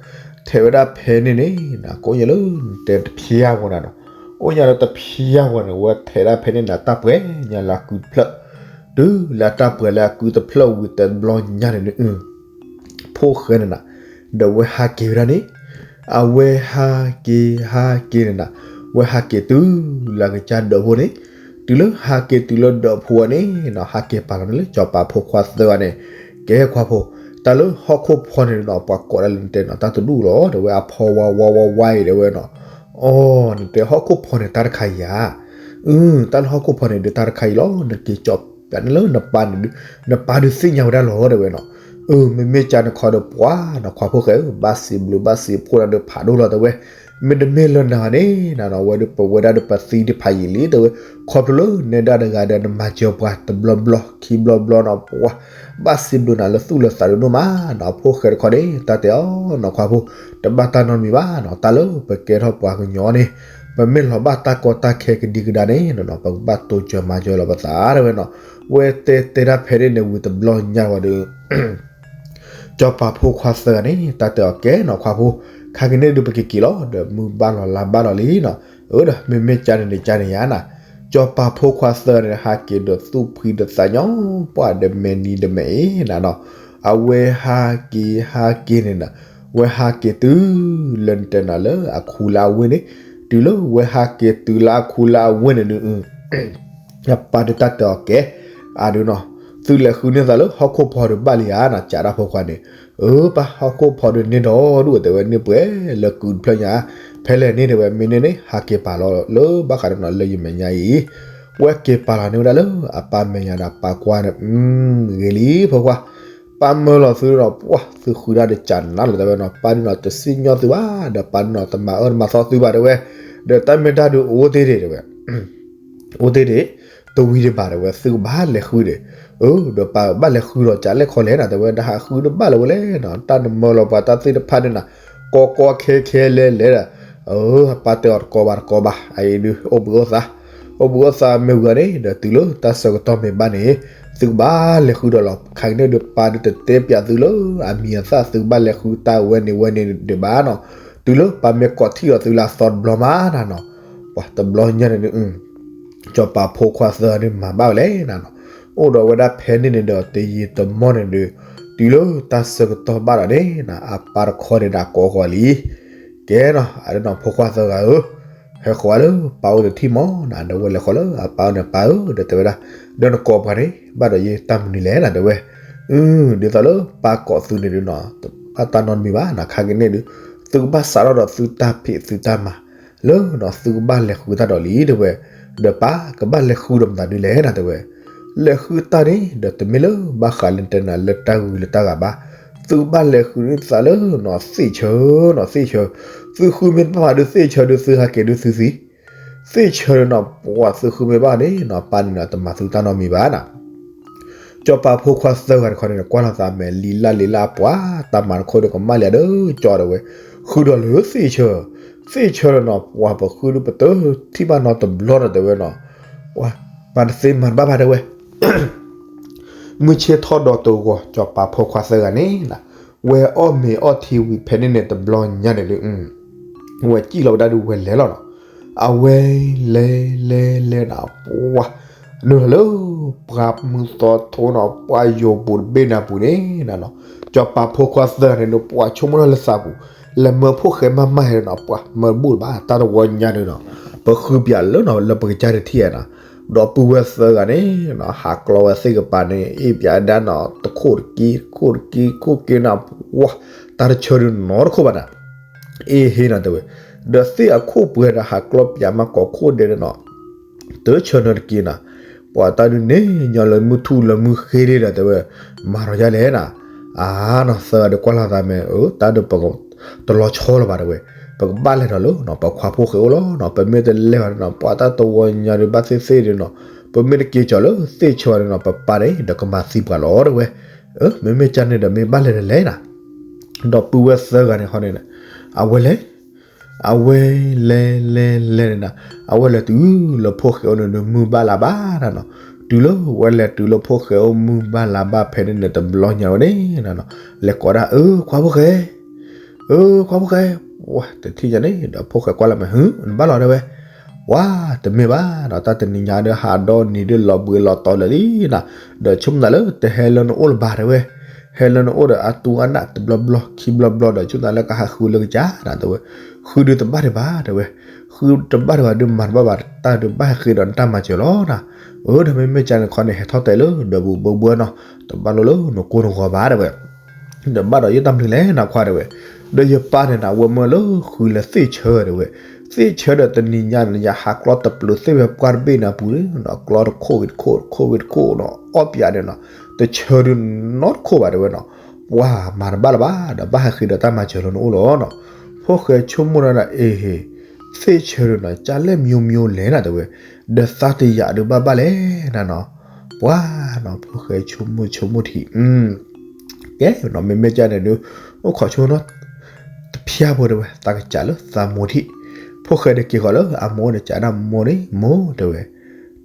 ထဲးဝဲဒၣ်ဖဲန့ၣ်န့ၣ် နကိးညါလၢ နတဲတဖျါဝဲနၤနီၤ, အိၣ်ညါလၢတဖျါဝဲန့ၣ် ဝဲထဲးဒၣ်ဖဲန့ၣ်နၤ တၢ်ပှဲၤညါလၢကုၤတဖျၢၣ်, တုၤလၢအတၢ်ပှဲၤလၢအကုတဖျၢၣ်ဝံၤတဘျီညါန့ၣ်ဒုး ဖိၣ်ဃဲန့ၣ်နၤ, ဒီးဝဲဟးက့ၤဝဲဒၣ်န့ၣ်, အဝဲဟးက့ၤဟးက့ၤန့ၣ်နၤ, ဝဲဟးက့ၤတုၤလၢအကစၢ်ဒၢးဖိန့ၣ်, တုၤလၢဟးက့ၤတုၤလၢဒၢးဖိဝဲန့ၣ်နီၤ ဟးက့ၤပာ်လီၤန့ၣ်လၢစီၤပၤဖိခွါသၢဂၤန့ၣ်, ကဲခွါဖိ, တၢ်လၢဟီၣ်ခိၣ်ဖီန့ၣ်နီၤ ပှၤကိးဒၣ်လၢနတဲနီၤ တၢ်တဒူၣ်လီၤ တဲဝဲအဖီဝါဝါဝါဝါအံၤတဲဝဲနီၤ, အီၤ နတဲဟီၣ်ခိၣ်ဖီန့ၣ်တၢ်တခါအံၤဧါ, အၢ တၢ်လၢဟီၣ်ခိၣ်ဖီန့ၣ်ဒုးတၢ်တခါအံၤလီၤ နက့ၤကၠီပၠးန့ၣ်လၢနပၢ်န့ၣ်ဒုး, နပၢ်ဒုးသ့ၣ်ညါဝဲဒၣ်လီၤတဲဝဲနီၤ, အၢ မ့မ့ၢ်ကၢ်န့ၣ်ခီဒီးပှၤနီၤ ခွါဖိၣ်ဃဲဧၢ ဘၣ်စံးဘျုးဘၣ်စံးဖှိၣ်နၤဒီးဖးဒိၣ်လီၤတဲဝဲ, မ့တမ့ၢ်လၢနၤန့ၣ်နီၤ ဝဲဒုးပဝဲဒၣ်ဒီးပသံတဖးယံာ်လံတဲဝဲ, ခီဖျိလၢနဲဒၣ်တဂၤဒီးနမၤစၢၤပှၤတဘျီဘျီခံဘျီဘျီနီၤ ပှၤ ဘၣ်စံးဘျုးနၤလၢသူၣ်လၢသးဒိၣ်ဒိၣ်မးနီၤ ဖိၣ်ဃဲတခီန့ၣ် တၢ်တဲအီၤနီၤ ခွါဖိ, တဘၣ်တၢ်နီတမံၤဘၣ်နီၤ တၢ်လၢပကဲထီၣ်ပှၤကညီန့ၣ်, ပမ့ၢ်လီၤဘၣ်တၢ်ကီတၢ်ခဲကဒံကဒါန့ၣ်နီၤ ပကဘၣ်တိစၢၤမၤစၢၤလီၤပသးတဲဝဲနီၤ, ဝဲတဲတဲတၢ်ဖဲန့ၣ်န့ၣ်ဝံၤတဘျီညါဝဲဒီး စီၤပၤဖိခွါသၢဂၤန့ၣ် တၢ်တဲအီၤကဲနီၤ ခွါဖိ, ခါက့ၤန့ၣ်ဒုးပက့ၤက့ၤလီၤ ဒီးမုၢ်ဘၣ်လီၤလါဘၣ်လီၤလံနီၤ, အၢဒီး မ့မ့ၢ်ကၢ်န့ၣ်န့ၣ်ကၢ်န့ၣ်ယါနၤ, စီၤပၤဖိခွါသၢဂၤန့ၣ် ဟးက့ၤဒီးသူၣ်ဖှံဒီးသးညီ ပှၤဒီးမဲာ်နံၤဒီးမဲာ်အ့နၤနီၤ, အဝဲဟးက့ၤဟးက့ၤန့ၣ်နၤ, ဝဲဟးက့ၤတုၤလၢနတဲနၤလၢအခူလၢအဝ့ၢ်န့ၣ်, တုၤလၢဝဲဟးက့ၤတုၤလၢအခူလၢအဝ့ၢ်န့ၣ်ဒုး အပၢ်ဒုးတၢ်တဲအီၤကဲ, အဒုးနီၤ, သုလဲၤဃုန့ၢ်သးလၢဟီၣ်ခိၣ်ဖီဒုးဘၣ်လံဧါနီၤ ကးတၢ်ဖိခွါန့ၣ်, အၢ ပၢ်ဟီၣ်ခိၣ်ဖီဒုးန့ၢ်ဒီးဒူၣ်တဲဝဲန့ၢ်ပှဲၤလၢကုတဖျၢၣ်ညါ, ဖဲလဲၣ်န့ၣ်တဲဝဲ မ့ၢ်န့ၢ်န့ၣ် ဟးက့ၤပာ်လီၤလၢဘၣ်ဃးဒီးနီၤလၢယမဲာ်ညါအံၤ, ဝဲက့ၤပာ်လီၤန့ၢ်ဝဲဒၣ်လၢအပၢ်မဲာ်ညါဒီးပၢ်ကွၢ်န့ၣ်, ဂ့ၤလံဖိခွါ ပၢ်မၢလီၤသုဒီး ပှၤ သုဃုဒၣ်ဒီးကနၤလီၤတဲဝဲနီၤ ပၢ်ဒုးနီၤတစံၣ်ညီၣ်သုဘၣ် ဒီးပၢ်ဒုးနီၤတမၤအၢတမၤသီသုဘၣ်တဲဝဲ, ဒီးတၢ်မ့ၢ်တၢ်ဒုးအိၣ်တ့ၢ်ဒံးတဲဝဲ, အိၣ်တ့ၢ်ဒံး, တဝံၤဒံးဘၣ်တဲဝဲ သုကဘၣ်လဲၤဃုဒံး, အၢ ဒီးပၢ်ဘၣ်လဲၤဃုဒီးကလဲၣ်ခီလဲၣ်နၤတဲဝဲ ဒီးဟးဃုတဘၣ်လၢၤဝဲလဲၣ်နီၤ တၢ်နမၢလီၤပှၤတၢ်သ့ၣ်တဖၣ်န့ၣ်နၤ, ကီကီခဲခဲလဲၤလဲၤဒီး, အၢ ပၢ်တဲအီၤတကိးဘၣ်တကိးဘၣ် အအံၤဒုး အိၣ်ဘှံးအိၣ်သါ အိၣ်ဘှံးအိၣ်သါမ့ၢ်ဝံၤန့ၣ် ဒီးတုၤလၢတၢ်ဆၢကတီၢ်မ့ၢ်ဘၣ်န့ၣ်, သုကဘၣ်လဲၤဃုဒီးလီၤ ခါက့ၤန့ၣ်ဒုး ပၢ်ဒုးတတဲပၠးသုလၢအမံၤအသၣ်သုကဘၣ်လဲၤဃုတၢ်ဝဲန့ၣ်ဝဲန့ၣ်ဒံးဘၣ်နီၤ, တုၤလၢပၢ်မ့ၢ်ကိးထံၣ်ဒီးသုလၢအသီတဘျီမးနၤနီၤ, ပှၤတဘျီညါန့ၣ်ဒုး စီၤပၤဖိခွါသၢဂၤန့ၣ်မၤဘၣ်ဝဲလဲၣ်နၤနီၤ, အိၣ်ဒီးဝဲဒၣ်ဖဲန့ၣ်န့ၣ်ဒီးတယံာ်တမီၢ်န့ၣ်ဒီး, တုၤလၢတၢ်ဆၢကတီၢ်ဘၣ်ဒီးန့ၣ်နၤ အပၢ်တခီန့ၣ်ဒီးကိးဃီၤလံ, ကဲနီၤ အဒုးနီၤ ဖိခွါသၢဂၤဧၢ, ဟဲဃီၤလၢပၢ်အိၣ်တထံၣ်မီၢ်နၤ ဒီးဝဲလဲၤဃီၤလၢအပၢ်အိၣ်န့ၣ် ပၢ်ဧၢ ဒီးတဲဝဲဒၣ်, ဒီးနကိးပှၤန့ၣ် ဘၣ်ဒီးယတၢ်မနုၤလဲၣ်နၤတဲဝဲ, အၢ ဒ်သိးလၢပၢ်ကိးသုန့ၣ်ဒုးနီၤ တဘၣ်တၢ်နီတမံၤဘၣ်နၤ ခါက့ၤန့ၣ်ဒုး, သုကဘၣ်စးထီၣ်ဒီးသုတၢ်ဖံးသုတၢ်မၤ, လၢနီၤ သုကဘၣ်လဲၤဃုတၢ်ဒီးလံတဲဝဲ, ဒီးပၢ်ကဘၣ်လဲၤဃုဒီးမတၤဒုးလဲၣ်နၤတဲဝဲ, လဲၤဃုတၢ်န့ၣ် ဒီးတမ့ၢ်လၢဘၣ်ဃးလၢတဲနၤလၢတၢ်ဂုၤလၢတၢ်ဂၤဘၣ်, သုကဘၣ်လဲၤဃုန့ၢ်သးလၢနီၤ သ့ၣ်ဆၢနီၤ သ့ၣ်ဆၢ, သုဃုမ့ၢ်တဘၣ်ဒုးသ့ၣ်ဆၢဒုး သုဟးက့ၤဒုးသုသံ, သ့ၣ်ဆၢနီၤ ပှၤသုဃုမ့ၢ်ဘၣ်န့ၣ်နီၤ ပၢ်န့ၣ်နီၤ တမၤသုတၢ်နီတမံၤဘၣ်နၤ စီၤပၤဖိခွါသၢဂၤတခီန့ၣ် ကွၢ်လီၤသးမဲာ်လံၤလၢ်လံၤလၢ် ပှၤတၢ်မၤတခိၣ်ဒီးကမၣ်လံၤဒီးကၠီတဲဝဲ, ဃုဒီးလၢသ့ၣ်ဆၢ, သ့ၣ်ဆၢဒီးနီၤ ပှၤပဃုဒုးပတထံၣ်ဘၣ်နီတဘျီဒီးတဲဝဲနီၤ, ပှၤမၤတသ့မၤတဘၣ်ဘၣ်တဲဝဲ, မုၢ်ဆ့ၣ်ထီၣ်ဒီးတဂီၤ စီၤပၤဖိခွါသၢဂၤန့ၣ်နၤ, ဝဲအီၣ်မ့ၤအီထံဝံၤဖဲန့ၣ်န့ၣ်တဘျီညါန့ၣ်ဒုး ဝဲစံၣ်လီၤဝဲဒၣ်ဒုးဝဲလဲၤလီၤနီၤ, အဝဲလဲၤလဲၤလဲၤနၤ ပှၤ နုာ်လီၤလၢ ပှၢ်မုၢ်သီထိနီၤ ပှၢ်ယိာ်ပူၤတဘ့ၣ်နၤပူၤန့ၣ်နၤနီၤ, စီၤပၤဖိခွါသၢဂၤန့ၣ်ဒုး ပှၤဆိကမိၣ်ထီၣ်လၢသးပူၤ, လဲၤမၢဖိၣ်ဃဲမးမးဟဲနီၤ ပှၤမၢတဘူၣ်ဘၣ် တၢ်တဝီညါဒုးနီၤ, ပဃုပၠးလၢနီၤ လၢပကစၢ်တထံၣ်ဧါနီၤ, ဒီပုၢ်ဝဲၢ်သၢဂၤန့ၣ်နီၤ ဟးကျီဝဲသ့ၣ်ကပၤန့ၣ် အ့ၣ်ပၠးဒၣ်နီၤ တခိၣ်တက့ တခိၣ်တက့ ခိၣ်က့နၤ ပှၤ တၢ်တဆၢဒုးနီတခိၣ်ဘၣ်နၤ အ့ၣ်ဟ့နီၤတဲဝဲ, ဒီးသ့ၣ်အခိၣ်ပှဲၤဒီးဟးကျီပၠးမးကိးခိၣ်ဒဲးဒီးနီၤ, တဆၢနီတက့နၤ, ပှၤတၢ်ဒုးန့ၣ် ညီလၢမုၢ်ထူၣ်လၢမုၢ်ဃ့လံဒီးတဲဝဲ, မၤထီၣ်ယါလဲၣ်နၤ, အါနီၤ သၢဂၤဒီးကွၢ်လီၤသးမဲာ် အၢ တၢ်ဒုးပကတလီၤဆီလၢၤဘၣ်တဲဝဲ, ပကဘၣ်လဲၤထီၣ်လၢနီၤ ပခွါဖိၣ်ဃဲအိၣ်လီၤနီၤ ပမ့ၢ်တလဲၤဘၣ်ဒီးနီၤ ပှၤတၢ်တဝီညါဒုးဘၣ်သ့ၣ်သ့ၣ်ဒုးနီၤ, ပမ့ၢ်တက့ၤကီၤလၢသ့ၣ်ဆၢဘၣ်ဒီးနီၤ ပပၢ်န့ၣ်ဒီးကမၤသံပှၤလီၤတဲဝဲ, အၢ မ့မ့ၢ်ကၢ်န့ၣ်ဒီးမ့ၢ်ဘၣ်လဲၤဒီးလဲၤနၤ ဒီပုၢ်ဝဲၢ်သၢဂၤန့ၣ်ဃီန့ၣ်, အဝဲလဲၤ, အဝဲလဲၤလဲၤလဲၤန့ၣ်နၤ, အဝဲလဲၤတုၤလၢဖိၣ်ဃဲအိၣ်န့ၣ်ဒီးမုၢ်ဘၣ်လါဘၣ်နၤနီၤ, တုၤလၢဝဲလဲၤတုၤလၢဖိၣ်ဃဲအိၣ်မုၢ်ဘၣ်လါဘၣ်ဖဲန့ၣ်န့ၣ်တဘျီညါဝဲန့ၣ်နၤနီၤ, လဲၤကိးဒၣ် အၢ ခွါဖိၣ်ဃဲ, အၢ ခွါဖိၣ်ဃဲ, ဝဲတထံၣ်ညါန့ၣ်ဒီးဖိၣ်ဃဲကွၢ်လီၤမဲာ် ဟု နဘၣ်လီၤတဲဝဲ, ပှၤတမ့ၢ်ဘၣ်နီၤ, တၢ်တနံၤညါဒီးဟးဒီနံၤဒီးလီၤဘှံးလီၤတီၤလၢာ်လံနီၤ, ဒီးဆိကမိၣ်သးလၢတဟဲလၢနအိၣ်လၢၤဘၣ်တဲဝဲ, ဟဲလၢနအိၣ်ဒီးအသူအနၢ်တဘျီဘျီ ခံဘျီဘျီဒီး ဆိကမိၣ်သးလၢကဟးဃုလၢကစၢ်နီၤတဲဝဲ, ဃုဒုးတဘၣ်ဒံးဘၣ်တဲဝဲ, ဃုတဘၣ်ဒံးဘၣ်ဒုးမၤတဘၣ်ဘၣ် တၢ်ဒုးဘၣ်ဟဲဃ့ဒီးနတၢ်မၤစၢၤလီၤနီၤ, အၢ ဒီးမ့မ့ၢ်ကန့ၣ်ခီန့ၣ် ဟဲထီၣ်တဲလၢဒီးဘူးဘၢဘၢနီၤ, တဘၣ်လိၣ်လၢနကိၢ်နဂီၤဘၣ်တဲဝဲ ဒီးဘၣ်ဒီးယတၢ်မနုၤလဲၣ်နီၤခွါတဲဝဲ, ဒီးယပၢ်န့ၣ်နီၤ ဝဲမၢလၢဃုလၢသ့ၣ်ဆၢတဲဝဲ, သ့ၣ်ဆၢဒီးတနံၤညါန့ၣ် ယဟးကျီတပျုာ်သ့ၣ်ဝဲပှၢ်တဘ့ၣ်န့ၣ်အပူၤန့ၣ်နီၤ, ကျီတခိၣ်ဝံၤတခိၣ် တခိၣ်ဝံၤတခိၣ်နီၤ, အီၣ်ပၠးန့ၣ်နီၤ, တဆၢဒုးနီတခိၣ်ဘၣ်တဲဝဲနီၤ, ပှၤမၤတဘၣ်လၢၤဘၣ် ဒီးဘၣ်ဟဲဃ့ဒီးတၢ်မၤစၢၤလၢနအိၣ်လီၤနီၤ, ဖိၣ်ဃဲဆိကမိၣ်ဒီး အ့ဟ့ သ့ၣ်ဆၢဒုးနီၤ ကၢ်လဲၣ်မံၤမံၤလဲၣ်နီၤတဲဝဲ, ဒီးသးတယာ်ဒုးဘၣ်ဘၣ်လဲၣ်နၤနီၤ ပှၤနီၤ ဖိၣ်ဃဲဆိကမိၣ်ဆိကမိၣ်ထံး, ကဲနီၤ မ့မ့ၢ်ကန့ၣ်ဒုး အိၣ်ခိးဆိနီၤ, တဖျါဖိတဲဝဲ သးကစးလၢသးမိၢ်ထံၣ်, ဖိၣ်ဃဲဒီးက့ၤဃီၤလၢအမိၢ်ဒီးကးဒၣ်မိၢ်န့ၣ် မိၢ်တဲဝဲ,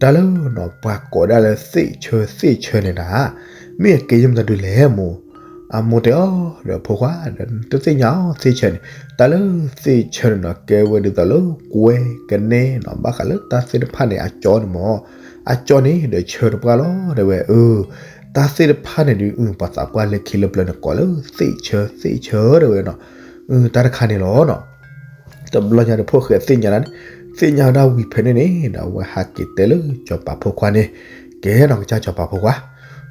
တၢ်လၢနီၤ ပှၤကိးဒၣ်လၢသ့ၣ်ဆၢသ့ၣ်ဆၢန့ၣ်နၤ, မ့ၢ်အကဲယမတၤဒုးလဲၣ်မိၢ်, အမိၢ်တဲအီၤဒီး ဖိခွါဒီးနတသ့ၣ်ညါအီၤသ့ၣ်ဆၢန့ၣ်, တၢ်လၢသ့ၣ်ဆၢန့ၣ်နီၤ ကဲဝဲဒ်သိးလၢကွဲကနဲနီၤ ဘၣ်ဃးလၢတၢ်သ့ၣ်တဖၣ်န့ၣ် အကၠီန့ၣ်မၢ်, အကၠီန့ၣ်ဒီးဆၢတပှၢ်လီၤတဲဝဲ, အၢ တၢ်သ့ၣ်တဖၣ်န့ၣ်ဒုး ပှၤသးပှၢ်လၢခံလၢပျၢၤန့ၣ် ကိးလၢသ့ၣ်ဆၢသ့ၣ်ဆၢတဲဝဲနီၤ, တၢ်တခါန့ၣ်လီၤနီၤ တဘျီညါဒီးဖိၣ်ဃဲသ့ၣ်ညါလၢန့ၣ်, သ့ၣ်ညါဝဲဒၣ်ဝံၤဖဲန့ၣ်န့ၣ်ဒီး အဝဲဟးက့ၤတဲလၢစီၤပၤဖိခွါန့ၣ်, ကဲနီၤ ကစၢ်စီၤပၤဖိခွါ,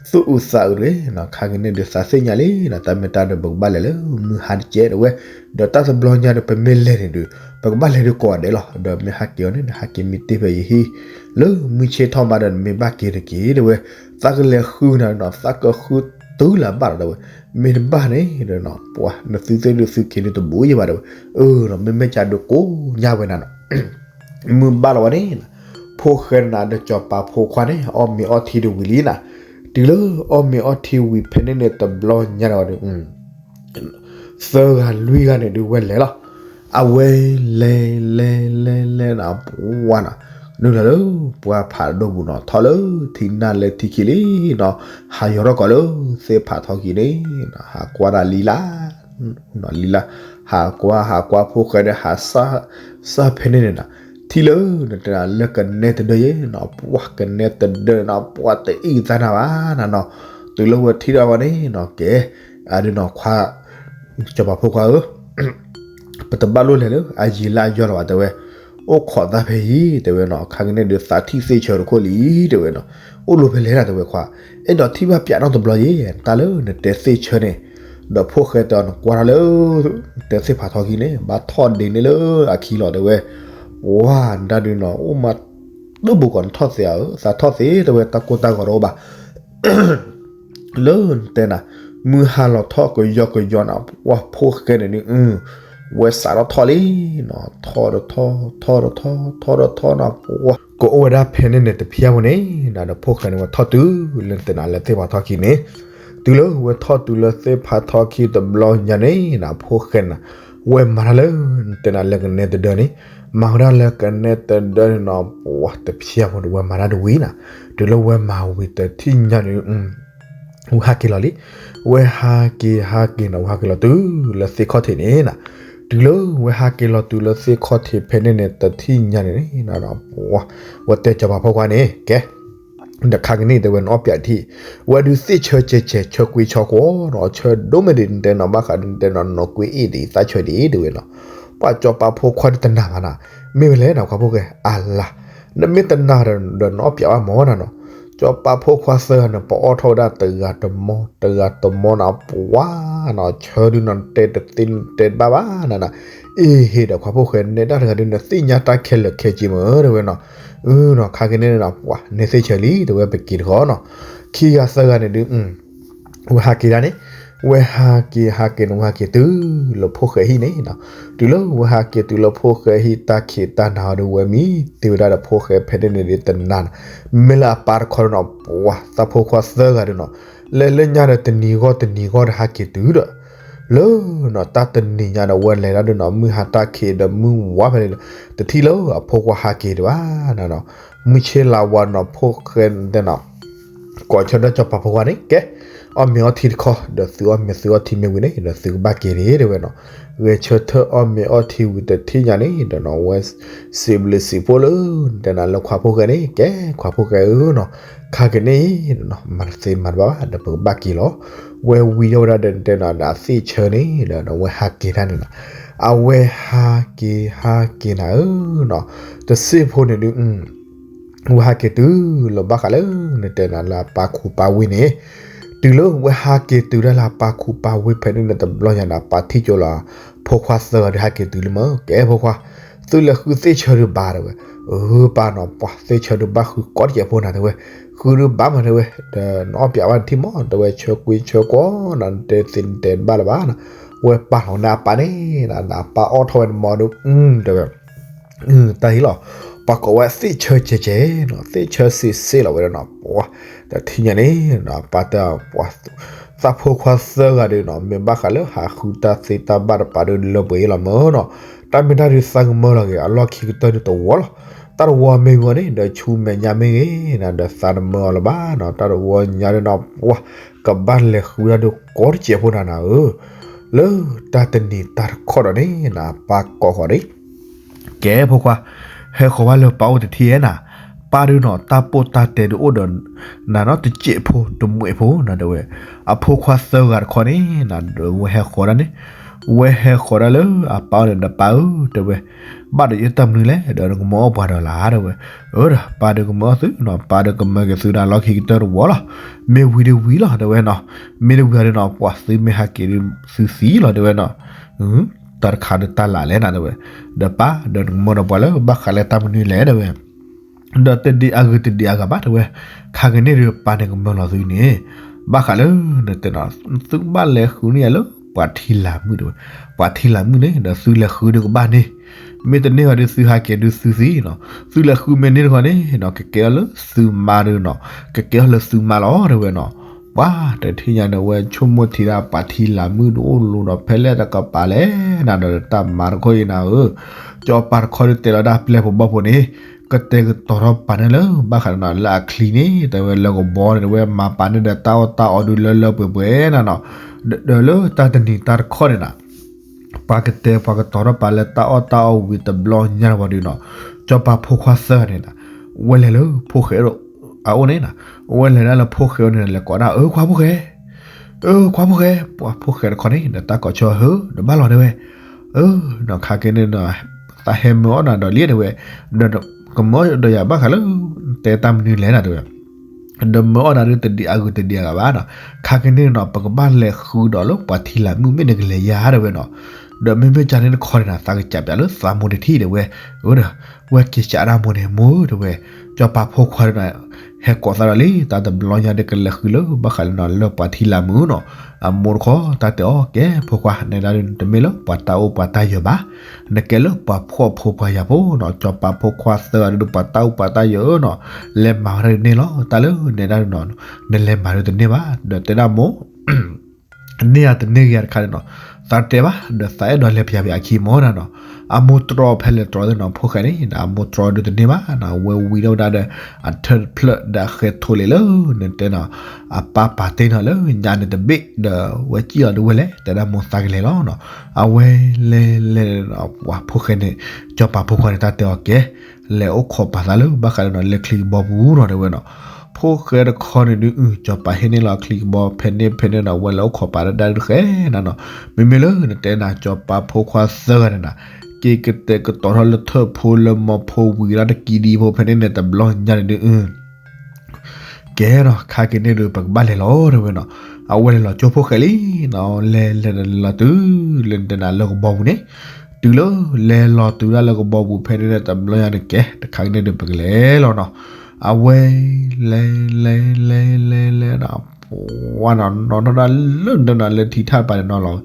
သူၣ်အုးသးအုးတဂ့ၤနီၤ, ခါက့ၤန့ၣ်ဒုးသးသ့ၣ်ညါလံနီၤ, တၢ်မ့ၢ်တၢ်ဒီးပကဘၣ်လဲၤလၢမုၢ်ဟါတကဲးတဲဝဲ, ဒီးတၢ်တဘျီညါဒီးပမ့ၢ်လဲၤန့ၣ်ဒုး ပကဘၣ်လဲၤဒုးကိးဂၤဒဲးလီၤ, ဒီးမ့ၢ်ဟးက့ၤအီၤန့ၣ်ဒီး ဟးက့ၤမံတ့ၢ်ဖဲယဟံၣ် လၢမုၢ်ဆ့ၣ်ထီၣ်မးဒီးနမ့ၢ်ဘၣ်က့ၤတက့ၢ်တဲဝဲ, သးကလဲၤဃုနၤနီၤ သးကဃုတုၤလၢအဘၣ်လီၤတဲဝဲ, မ့ၢ်တဘၣ်န့ၣ်ဒီးနီၤ ပှၤနသုသ့ၣ်ဒုးသုက့ၤဒုးတဘူးယံၤဘၣ်တဲဝဲ, အၢနီၤ မ့မ့ၢ်ကဒုးကိးညါဝဲနၤနီၤ မုၢ်ဘၣ်လီၤဝဲန့ၣ်, ဖိၣ်ဃဲနၤဒီးစီၤပၤဖိခွါန့ၣ် အီၣ်မ့ၤအီထံဒုးဝံၤလံနၤ, တုၤလၢအီၣ်မ့ၤအီထံဝံၤဖဲန့ၣ်န့ၣ် တဘျီညါဒီး သၢဂၤလွံၢ်ဂၤန့ၣ်ဒုးဝဲလဲၤလီၤ, အဝဲလဲၤလဲၤလဲၤလဲၤနၤ ပှၤနီၤ, နုာ်လီၤလၢပှၢ်ဖးဒိၣ်ပူၤနီၤ ထီၣ်လၢထံနၢ်လၢထံခံလံနီၤ, ဟးယီၤထီၣ်ကီးလၢသ့ၣ်ဖးထီခံန့ၣ်နီၤ ဟးကွၢ်တၢ်လံလၢ လံလၢ ဟးကွၢ်ဟးကွၢ်ဖိၣ်ဃဲဒီးဟး စၢ်ဖဲန့ၣ်န့ၣ်နီၤ, ထံၣ်လၢနတဲနၤလၢကနဲတဒၢယဲနီၤ ပှၤကနဲတဒၢန့ၣ်နီၤ ပှၤတအံၣ်သးနၤဘၣ်နၤနီၤ, တုၤလၢဝဲထံၣ်ဒၣ်ဝဲန့ၣ်နီၤ ကဲ အဒုးနီၤခွါ စီၤပၤဖိခွါဧၢ ပတဘၣ်လိၣ်လဲၤလၢအယံၤလၢအယီၤလၢၤဘၣ်တဲဝဲ, အိၣ်ခိးသးဖဲအံၤတဲဝဲနီၤ, ခါက့ၤန့ၣ်ဒုးသးထံၣ်သ့ၣ်ဆၢတခိၣ်လံတဲဝဲနီၤ, အိၣ်လီၤဖဲလဲၣ်နၤတဲဝဲခွါ, အဲၣ်ဒိးထံၣ်ဘၣ်ပၠးနီတဘျီယဲ, တၢ်လၢနတဲသ့ၣ်ဆၢန့ၣ်, ဒီးဖိၣ်ဃဲတဲအီၤနကွၢ်ထီၣ်လၢ တဲသ့ၣ်ဖးထီခံန့ၣ် ဘၣ်ထီၣ်ဒ့န့ၢ်လၢအခံလီၤတဲဝဲ, ပှၤဒၣ်ဒုးနီၤ အိၣ်မး တဘိကီးနထီၣ်သ့ဧါဧၢ, သးထီၣ်သ့တဲဝဲ တၢ်ကိၢ်တၢ်ဂီၤတအိၣ်ဘၣ် လၢနတဲနၤ, မုၢ်ဟါလီၤထီၣ်ကယီကယီနၤ ပှၤဖိၣ်ဃဲန့ၣ်ဒုး ဝဲစးထီၣ်ထီၣ်လံနီၤ, ထီၣ်ဒီးထီၣ် ထီၣ်ဒီးထီၣ် ထီၣ်ဒီးထီၣ်နၤ ပှၤ ကအိၣ်ဝဲဒၣ်ဖဲန့ၣ်န့ၣ်တဖျါဖိန့ၣ်နၤ ဒီးဖိၣ်ဃဲန့ၣ်ဝဲထီၣ်တုၤလၢနတဲနၤလၢသ့ၣ်ဖးထီခံန့ၣ်, တုၤလၢဝဲထီၣ်တုၤလၢသ့ၣ်ဖးထီခံတဘျီညါန့ၣ်နၤ ဖိၣ်ဃဲနၤ, ဝဲမၤတၢ်လၢ နတဲနၤလၢကနဲတဒၢန့ၣ်, မၤဝဲဒၣ်လၢကနဲတဒၢန့ၣ်နီၤ ပှၤတဖျါဖိန့ၣ် ဝဲမၤတၢ်တဝံၤနၤ, တုၤလၢဝဲမၤဝံၤတထံၣ်ညါန့ၣ် ဝဲဟးက့ၤလီၤလံ, ဝဲဟးက့ၤဟးက့ၤနီၤ ဝဲဟးက့ၤလီၤတုၤလၢသ့ၣ်ခီၣ်ထံးန့ၣ်နၤ, တုၤလၢဝဲဟးက့ၤလီၤတုၤလၢသ့ၣ်ခီၣ်ထံးဖဲန့ၣ်န့ၣ် တထံၣ်ညါန့ၣ်နၤ, ဝဲတဲစီၤပၤဖိခွါန့ၣ် ကဲ ဒီးခါကန့ၣ်တဲဝဲနအီၣ်ပၠးထံၣ်, ဝဲဒုးသ့ၣ်ဆၢကဲးကဲး ဆၢကွံဆၢကွီနီၤ ဆၢဒိၣ်မ့ၢ်ဒံးနတဲနီၤ ဘၣ်ဃးဒ်နတဲနီၤ နီၢ်ကွံအ့ၣ်ဒံး သးဆၢဒံးတဲဝဲနီၤ, ပှၤစီၤပၤဖိခွါဒုးတနာ်ဘၣ်နၤ, မ့ၢ်ဝဲလဲၣ်နခွါဖိၣ်ဃဲ အလၤ, နမ့ၢ်တနာ်ဒီး ဒီးနအီၣ်ပၠးဘၣ်မၢ်နၤနီၤ, စီၤပၤဖိခွါသၢဂၤန့ၣ် ပအီၣ်ထီၣ်ဝဲဒၣ်တဂၤတမီ တဂၤတမီနၤ ပှၤနီၤ ဆၢဒုးနီၤ တဲတသ့ တဲတဘၣ်ဘၣ်နၤနၤ, အ့ဟ့ၣ်ဒီးခွါဖိၣ်ဃဲ နဲဒၣ်တဂၤဒုး နသ့ၣ်ညါတၢ်ခဲလၢာ်ခဲဆ့မၢ်တဲဝဲနီၤ, အၢနီၤ ခါက့ၤန့ၣ်နီၤ ပှၤနဲသ့ၣ်ဆၢလံ တဲဝဲပက့ၤတခီနီၤ, ခံဂၤသၢဂၤန့ၣ်ဒုး ဝဲဟးက့ၤဒၣ်န့ၣ်, ဝဲဟးက့ၤဟးက့ၤန့ၣ် ဝဲဟးက့ၤတုၤလၢဖိၣ်ဃဲဟံၣ်န့ၣ်နီၤ, တုၤလၢဝဲဟးက့ၤတုၤလၢဖိၣ်ဃဲဟံၣ် တၢ်ခံးတၢ်နၤအီၤဒုး ဝဲမံတ့ၢ်ဝဲဒၣ်ဒီးဖိၣ်ဃဲဖဲန့ၣ်န့ၣ်ဒုးတနာ်နီၤ, မ့ၢ်လၢအပၢ်တခီနီၤ ပှၤသးဖိခွါသၢဂၤဒုးနီၤ, လဲၤလၢညါဒီးတနံၤဂီၢ်တနံၤဂီၢ်ဒီးဟးက့ၤတုၤဒီး လၢနီၤ တၢ်တနံၤညါဒီးဝဲလဲၤဒၣ်ဒုးနီၤ မုၢ်ဟါတၢ်ခံးဒီးမုၢ်ဝါဖဲန့ၣ်ဒီး တထံၣ်လၢအဖိခွါဟးက့ၤဒံးဘၣ်နၤနီၤ, မုၢ်ဆ့ၣ်လါဝါနီၤ ဖိၣ်ဃဲတဲနီၤ ကိးဆၢဒီးစီၤပၤဖိခွါန့ၣ် ကဲ, အီၣ်မ့ၤအီထံတခီ ဒီးသုအီၣ်မ့ၤသုအီထံမ့ၢ်ဝံၤန့ၣ် ဒီးသုကဘၣ်က့ၤန့ၣ် တဲဝဲနီၤ. ဂဲၤဆၢထၢၣ်အီၣ်မ့ၤအီထံဝံၤတထံၣ်ညါန့ၣ် ဒီးနီၤ ဝဲစံးဘျုးစံးဖှိၣ်လၢ တဲနၤလၢခွါဖိၣ်ဃဲန့ၣ် ကဲခွါဖိၣ်ဃဲဧၢနီၤ, ခါက့ၤန့ၣ် မၤတသ့မၤတဘၣ်ဘၣ် ဒီးပကဘၣ်က့ၤလီၤ. ဝဲဝံၤဒီးဝဲဒၣ်ဒီးတဲနၤဒီးအသ့ၣ်ဆၢန့ၣ် ဒီးဝဲဟးက့ၤတၢ်န့ၣ်နီၤ, အဝဲဟးက့ၤဟးက့ၤနၤဧၢနီၤ, တစ့ၢ်ဖိန့ၣ်ဒုး ဝဲဟးက့ၤတုၤလၢဘၣ်ဃးလၢ နတဲနၤလၢအပၢ်ခူပၢ်ဝ့ၢ်န့ၣ်, တုၤလၢဝဲဟးက့ၤတုၤဒၣ်လၢအပၢ်ခူပၢ်ဝ့ၢ်ဖဲန့ၣ်န့ၣ် တဘျီညါန့ၣ် အပၢ်ထံၣ်ကၠိလီၤ, ဖိခွါသၢဂၤဒုးဟးက့ၤတုၤလံမ့ၢ် ကဲဖိခွါ, သုလဲၤဃုသ့ၣ်ဆၢဒုးဘၣ်တဲဝဲ, အၢပၢ်နီၤ ပှၤသ့ၣ်ဆၢဒုးဘၣ်ဃုကိးတကဲးဖိနၤတဲဝဲ, ဃုဒုးဘၣ်မးတဲဝဲ, ဒီးနအီၣ်ပၠးဘၣ်နထံၣ်မ့ၢ် တဲဝဲဆၢကွံဆၢကွီၢ်နီၤ နတဲသ့နတဲတဘၣ်လၢၤဘၣ်နီၤ, ဝဲပာ်လီၤန့ၢ်အပၢ်န့ၣ် အပၢ်အီၣ်ထီၣ်ဝဲန့ၣ်မ့ၢ်ဒုး တဲဝဲ တၢ်ဟ့ၣ်လီၤ, ပှၤကိးဝဲသ့ၣ်ဆၢကဲကဲနီၤ သ့ၣ်ဆၢစ့စ့လီၤဝဲဒီးနီၤ, ပှၤ တထံၣ်ညါန့ၣ် ပှၤတၢ်ပှၤ သးဖိခွါသၢဂၤဒုးနီၤ မ့ၢ်ဘၣ်ဃးလၢဟးဃုတၢ်သ့တၢ်ဘၣ်တပၤဒုးလၢပှဲၤအံၤလီၤမ့ၢ်နီၤ, တၢ်မ့ၢ်တၢ်ဒုးသးကမၢလီၤက့ၤ အလီၢ်ခံကတၢၢ်န့ၣ်တဝီလီၤ, တၢ်တဝီမ့ၢ်ဂ့ၤန့ၣ် ဒီးဆူမဲာ်ညါမ့ၢ်ဂ့ၤနီၤ ဒီးသးတမၢအီၤလၢၤဘၣ်နီၤ, တၢ်တဝီညါဒုးနီၤ ပှၤ ကဘၣ်လဲၤဃုတၢ်ဒုးကိးတကဲးဖိနၤနၤဧၢ လၢတၢ်တနံၤတၢ်တခီဒီးန့ၣ် နပၢ်ကိးဃီၤဒံး, ကဲဖိခွါ, ဟဲဃီၤဘၣ်လၢပၢ်အိၣ်တထံၣ်ဧဲနၤ, ပၢ်ဒုးနီၤ တၢ်ပိၢ်တၢ်တဲဒုးအိၣ်ဒီး နၤနီၤ တစဲးဖိတမှဲးဖိနၤတဲဝဲ, အဖိခွါသၢဂၤတခီန့ၣ် နၤဒီးဝဲဟဲဃီၤဒၣ်န့ၣ်, ဝဲဟဲဃီၤဒၣ်လၢအပၢ်အိၣ်န့ၣ်ဒီးပၢ်ဧၢ တဲဝဲ, ဘၣ်ဒီးယတၢ်မနုၤလဲၣ် ဒီးနကမၢအီၣ်ပှၤဒီးလၢတဲဝဲ, အၢဒီး ပၢ်ဒုးကမၢအီၣ်သုနီၤ ပၢ်ဒုးကမၢက့ၤသုဒီးလီၢ်ခံကတၢၢ်တဝီလီၤ, မ့ၢ်ဝံၤဒုးဝံၤလီၤတဲဝဲနီၤ, မ့ၢ်တဝံၤဒုးနီၤ ပှၤသုမ့ၢ်ဟးက့ၤဒုးသုသံလီၤတဲဝဲနီၤ, တၢ်တခါဒုးတၢ်လၢ်လဲၣ်နၤတဲဝဲ, ဒီးပၢ်ဒီးနကမၢဒီးပှၤလၢဘၣ်ဃးလၢတၢ်မနုၤလဲၣ်တဲဝဲ ဒီးတဒံးအဂုၤတဒံးအဂၤဘၣ်တဲဝဲ, ခါက့ၤန့ၣ်ဒုးပၢ်န့ၣ်ကမၢလီၤသုန့ၣ်, ဘၣ်ဃးလၢနတဲနီၤ သုကဘၣ်လဲၤဃုန့ၢ်ယၤလၢပှၤထံလၤမုၣ်တဲဝဲ, ပှၤထံလၤမုၣ်န့ၣ် ဒီးသုလဲၤဃုဒုးကဘၣ်န့ၣ်, မ့ၢ်တန့ၢ်ဘၣ်ဒုးသုဟးက့ၤဒုးသုသံနီၤ, သုလဲၤဃုမ့ၢ်န့ၢ်တခီန့ၣ်နီၤ ကကဲထီၣ်လၢသုမါဒုးနီၤ, ကကဲထီၣ်လၢသုမါလီၤတဲဝဲနီၤ, ပှၤတထံၣ်ညါန့ၣ် ဝဲဆိကမိၣ်ထံၣ်ဒၣ်ပှၤထံလၤမုၣ်ဒုးအိၣ်လူၤဒီးဖဲလဲၣ်တကပၤလဲၣ် နၤဒီးတၢ်မၤတခီအံၤနၤဧၢ, စီၤပၤတခီဒုးတဲလီၤဒၣ်ပျဲၢ်ဖိဘီၣ်ဖိန့ၣ်, ကတဲာ်ကတီၤထီၣ်ပာ်န့ၣ်လၢ ဘၣ်ဃးဒီးနီၤ လၢအချံန့ၣ် တဲဝဲလၢကဘီန့ၣ် တဲဝဲမၤပာ်န့ၢ်ဒီးတၢ်အီၣ်တၢ်အီဒုးလၢလၢပှဲၤပှဲၤနၤနီၤ, ဒီးလၢတၢ်တနံၤတၢ်တခီန့ၣ်နၤ, ပှၤကတဲာ်ပှၤကတီၤထီၣ်ပာ်လၢတၢ်အီၣ်တၢ်အီဝံၤတဘျီညါဝံၤဒုးနီၤ, စီၤပၤဖိခွါသၢဂၤန့ၣ်နၤ, ဝဲလဲၤလၢဖိၣ်ဃဲအအိၣ်န့ၣ်နၤ, ဝဲလဲၤဒၣ်လၢဖိၣ်ဃဲအအိၣ်န့ၣ် လဲၤကိးဒၣ် အၢ ခွါဖိၣ်ဃဲ အၢ ခွါဖိၣ်ဃဲ, ပှၤဖိၣ်ဃဲတခီန့ၣ် ဒီးတၢ်ကိးဆၢ ဟၢ ဒီးဘၣ်လီၤတဲဝဲ, အၢ နီၤ ခါက့ၤန့ၣ်နီၤ သးဟဲမၢအီၣ်နၤဒီးလံတဲဝဲ, ဒီးကမၢအီၣ်ဒီးယၤဘၣ်ဃးလၢ တဲတၢ်မနုၤလဲၣ်နၤတဲဝဲ, ဒီးမၢအီၣ်နၤဒုးတဒံးအဂုၤတဒံးအဂၤဘၣ်နီၤ, ခါက့ၤန့ၣ်နီၤ ပကဘၣ်လဲၤဃုဒီးလၢပှၤထံလၤမုၣ်မ့ၢ်နကလဲၤယါတဲဝဲနီၤ, ဒီးမ့မ့ၢ်ကန့ၣ်တခီန့ၣ်နၤ သးကစးပၠးလၢသးမိၢ်တထံၣ်တဲဝဲ, အၢ ဒီး ဝဲက့ၤစးဒၣ်မိၢ်န့ၣ် မိၢ်တဲဝဲ, စီၤပၤဖိခွါန့ၣ်နၤ ဟဲကိးသးဒီးလံ တၢ်တဘျီညါဒီးကလဲၤဃုလၢ ဘၣ်ဃးလၢနီၤ လၢပှၤထံလၤမုၣ်နီၤ, အမိၢ်တခီ တၢ်တဲအီၤ ကဲ ဖိခွါ နဲဒၣ်ဒုး တမ့ၢ်လၢပှၤတၢ်အိၣ်ပှၤတၢ်ယၢၤဘၣ်, နကဲလၢပှၤဖှီၣ်ဖိပှၤယာ်ဖိနီၤ, စီၤပၤဖိခွါသၢဂၤဒုး ပှၤတၢ်အိၣ်ပှၤတၢ်ယၢၤဧၢနီၤ, လဲၤမၤဝဲဒၣ်ဒ်န့ၣ်လီၤ, တၢ်လၢနဲဒၣ်ဒုးနီၤ နလဲၤမၤဒုးတန့ၢ်ဘၣ်, ဒီးတဲဒၣ်မိၢ် န့ၢ်ယၤတန့ၢ်ဂ့ၤယၤတခါန့ၣ်နီၤ, သးတဲဘၣ် ဒီးသးအဲၣ်ဒိးလဲၤပယၤပယၤအခံမ့ၢ်နၤနီၤ, အမိၢ်တြီဖဲလဲၣ်တြီသ့ၣ်နီၤ ဖိၣ်ဃဲန့ၣ် အမိၢ်တြီဒုးတန့ၢ်ဘၣ်နီၤ, ဝဲဝံၤဒီးဝဲဒၣ်ဒီး အထၢၣ်တဖျၢၣ်ဒီးအဃဲၤထိးလ့ၤလၢ နတဲနီၤ, အပၢ်ပာ်တ့ၢ်နီၤလၢညါန့ၣ်တဘ့ၣ် ဒီးဝဲစံၣ်လီၤဒုးဝဲလဲၣ် တဲဒၣ်မိၢ်သးကလဲၤလီၤနီၤ, အဝဲလဲၤလဲၤ ပှၤဖိၣ်ဃဲန့ၣ် စီၤပၤဖိခွါန့ၣ် တၢ်တဲအီၤကဲ လဲၤအိၣ်ခိးပာ်သးလၢ ဘၣ်ဃးလၢနီၤ လၢချံကဘီပူၤနီၤ တဲဝဲနီၤ, ဖိၣ်ဃဲတခီန့ၣ်ဒုး စီၤပၤဟ့ၣ်န့ၢ်လီၤချံကဘီဖဲန့ၣ်ဖဲန့ၣ်နီၤ ဝဲလဲၤအိၣ်ခိးပာ်ဒၣ်ဒၣ်ဒုးဃဲနၤနီၤ, မ့မ့ၢ်လၢနတဲနၤ စီၤပၤဖိခွါသၢဂၤန့ၣ်နၤ က့ၤကတဲာ်ကတီၤထီၣ်လၢထၢၣ်ဖိလၢမီၤဖိဝံၤလီၤတကံဒံဖိဖဲန့ၣ်န့ၣ် တဘျီညါန့ၣ်ဒုး ကဲနီၤ ခါက့ၤန့ၣ်ဒုး ပကဘၣ်လဲၤလီၤ တဲဝဲနီၤ, အဝဲလဲၤလီၤကၠိဖိၣ်ဃဲလံနီၤ, လဲၤလဲၤလီၤတုၤ လၢနတဲနၤလၢကဘီပူၤန့ၣ်, တုၤလၢ လဲၤလီၤတုၤဒၣ်လၢကဘီပူၤဖဲန့ၣ်န့ၣ် တဘျီညါန့ၣ်ကဲ တခါက့ၤန့ၣ်ဒုး ပကလဲၤလီၤနီၤ, အဝဲ လဲၤလဲၤလဲၤလဲၤလဲၤနီၤ ပှၤနီၤ နီၤထီၣ်ဒၣ်လၢနတဲနၤလၢထံထၣ်တပၤန့ၣ်နီၤလီၤ,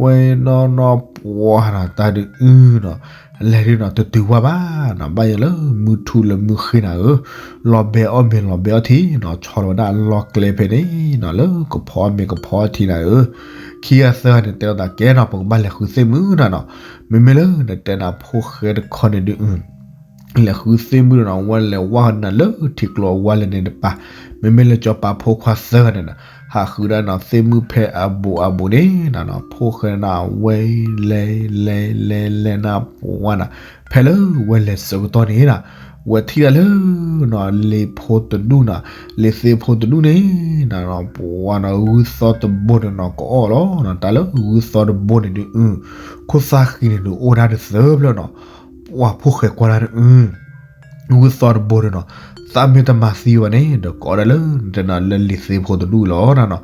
ဝဲနီၤနီၤ ပှၤနီၤ တၢ်ဒုးအုနီၤ, လဲၤဒုးနီၤ တတုၤဝဲဘၣ်နီၤ, ဘၣ်ယဲလၢမုၢ်ထူၣ်လၢမုၢ်ဃ့နၤဧၢ, လီၤဘဲအီၣ်မ့ၤလီၤဘဲအီထံနီၤ, ဆီလီၤဝဲဒၣ်အလီၢ်ကျဲဖဲန့ၣ်နီၤ လၢကဖီအီၣ်မ့ၤကဖီအီထံနၤဧၢ, ခံဂၤသၢဂၤန့ၣ် တဲလိာ်သးကဲနီၤ ပကဘၣ်လဲၤဃုသ့ၣ်မုၣ်နၤနီၤ, မ့မ့ၢ်လၢနတဲနၤဖိၣ်ဃဲတခီန့ၣ်ဒုး လဲၤဃုသ့ၣ်မုၣ်နီၤ ဝဲလဲၤဝါနၤလၢထံကျိအဝါလဲၣ်န့ၣ်တပၤ, မ့မ့ၢ်လၢစီၤပၤဖိခွါသၢဂၤန့ၣ်နီၤ, ဟးဃုဒၣ်နီၤ သ့ၣ်မုၣ်ဖဲအဘူးအဘူးန့ၣ်နီၤ ဖိၣ်ဃဲန့ၣ်နီၤ ဝဲလဲၤလဲၤလဲၤလဲၤနၤပှၤနီၤ ဖဲလၢဝဲလဲၤဆၢကတီၢ်န့ၣ်နီၤ ဝဲထံၣ်ဒၣ်လၢနီၤ လံာ်ဖိတဒူၣ်နီၤ လံာ်သ့ၣ်ဖိတဒူၣ်န့ၣ်နီၤ ပှၤနီၤ ဂုၢ်သီတဘိန့ၣ်နီၤ ကအီၣ်လီၤနီၤ တၢ်လၢဂုၢ်သီတဘိန့ၣ်ဒုး ခိၣ်သၣ်ဃံန့ၣ်ဒုး အိၣ်ဝဲဒၣ်တသၢဖျၢၣ်နီၤ ပှၤဖိၣ်ဃဲကွၢ်ဒၣ်ဒုး ဂုၢ်သီတဘိန့ၣ်နီၤ သးမ့ၢ်တမၤသံဘၣ်န့ၣ် ဒီးကအိၣ်ဒၣ်လၢ နတဲနီၤ လၢလံာ်သ့ၣ်ဖိတဒူၣ်လီၤနီၤ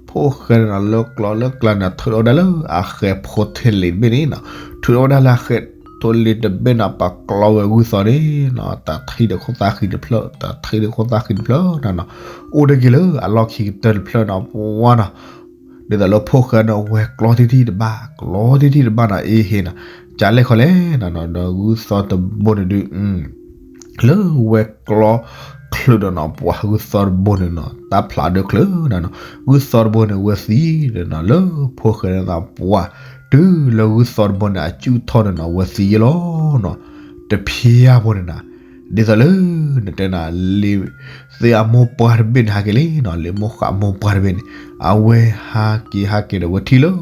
ဖိၣ်ဃဲန့ၣ်နီၤ လၢကျီလၢကျါန့ၣ် ထုးထီၣ်ဝဲဒၣ်လၢအဃဲးဖိထ့လံာ်တဘ့ၣ်န့ၣ်နီၤ ထုးထီၣ်ဝဲဒၣ်လၢအဃဲးဖိထ့လံာ်တဘ့ၣ်နီၤ ပာ်ကျီဝဲဂုၢ်သီန့ၣ်နီၤ တၢ်ထံၣ်ဒီးခိၣ်သၣ်ဃံတဖျၢၣ် တၢ်ထံၣ်ဒီးခိၣ်သၣ်ဃံတဖျၢၣ်နီၤ အိၣ်တ့ၢ်က့ၤလၢအလီၢ်ခံကတၢၢ်တဖျၢၣ်နီၤ ပှၤနီၤ ဒ်သိးလၢဖိၣ်ဃဲန့ၣ် ဝဲကျီတံၢ်တံၢ်တဘၣ် ကျီတံၢ်တံၢ်တဘၣ်နီၤ အ့ဟ့နီၤ ကလဲၣ်ခီလဲၣ်နီၤ ဒီးဂုၢ်သီတဘိန့ၣ်ဒုး လၢဝဲကျီချုးဒီးနီၤ ပှၤဂုၢ်သီတဘိန့ၣ်နီၤ တၢ်ဖျးဒၢချုးနီၤ ဂုၢ်သီတဘိန့ၣ် ဝဲသံဒီးနီၤ လၢဖိၣ်ဃဲန့ၣ်သးပှၤ တုၤလၢဂုၢ်သီတဘိန့ၣ် အစုၣ်ထီၣ်န့ၣ်နီၤ ဝဲသံယဲလီၤနီၤ တဖျၢၣ်ဖိန့ၣ်နီၤ ဒ်သိးလၢ နတဲနီၤ လံာ်သ့ၣ်အမိၢ်ပှၢ်တဘ့ၣ်န့ၣ် ဟးက့ၤလံနီၤ လံာ်မိၢ်ဃးအမိၢ်ပှၢ်တဘ့ၣ်န့ၣ် အဝဲဟးက့ၤဟးက့ၤဒီး ဝဲထံၣ်လၢ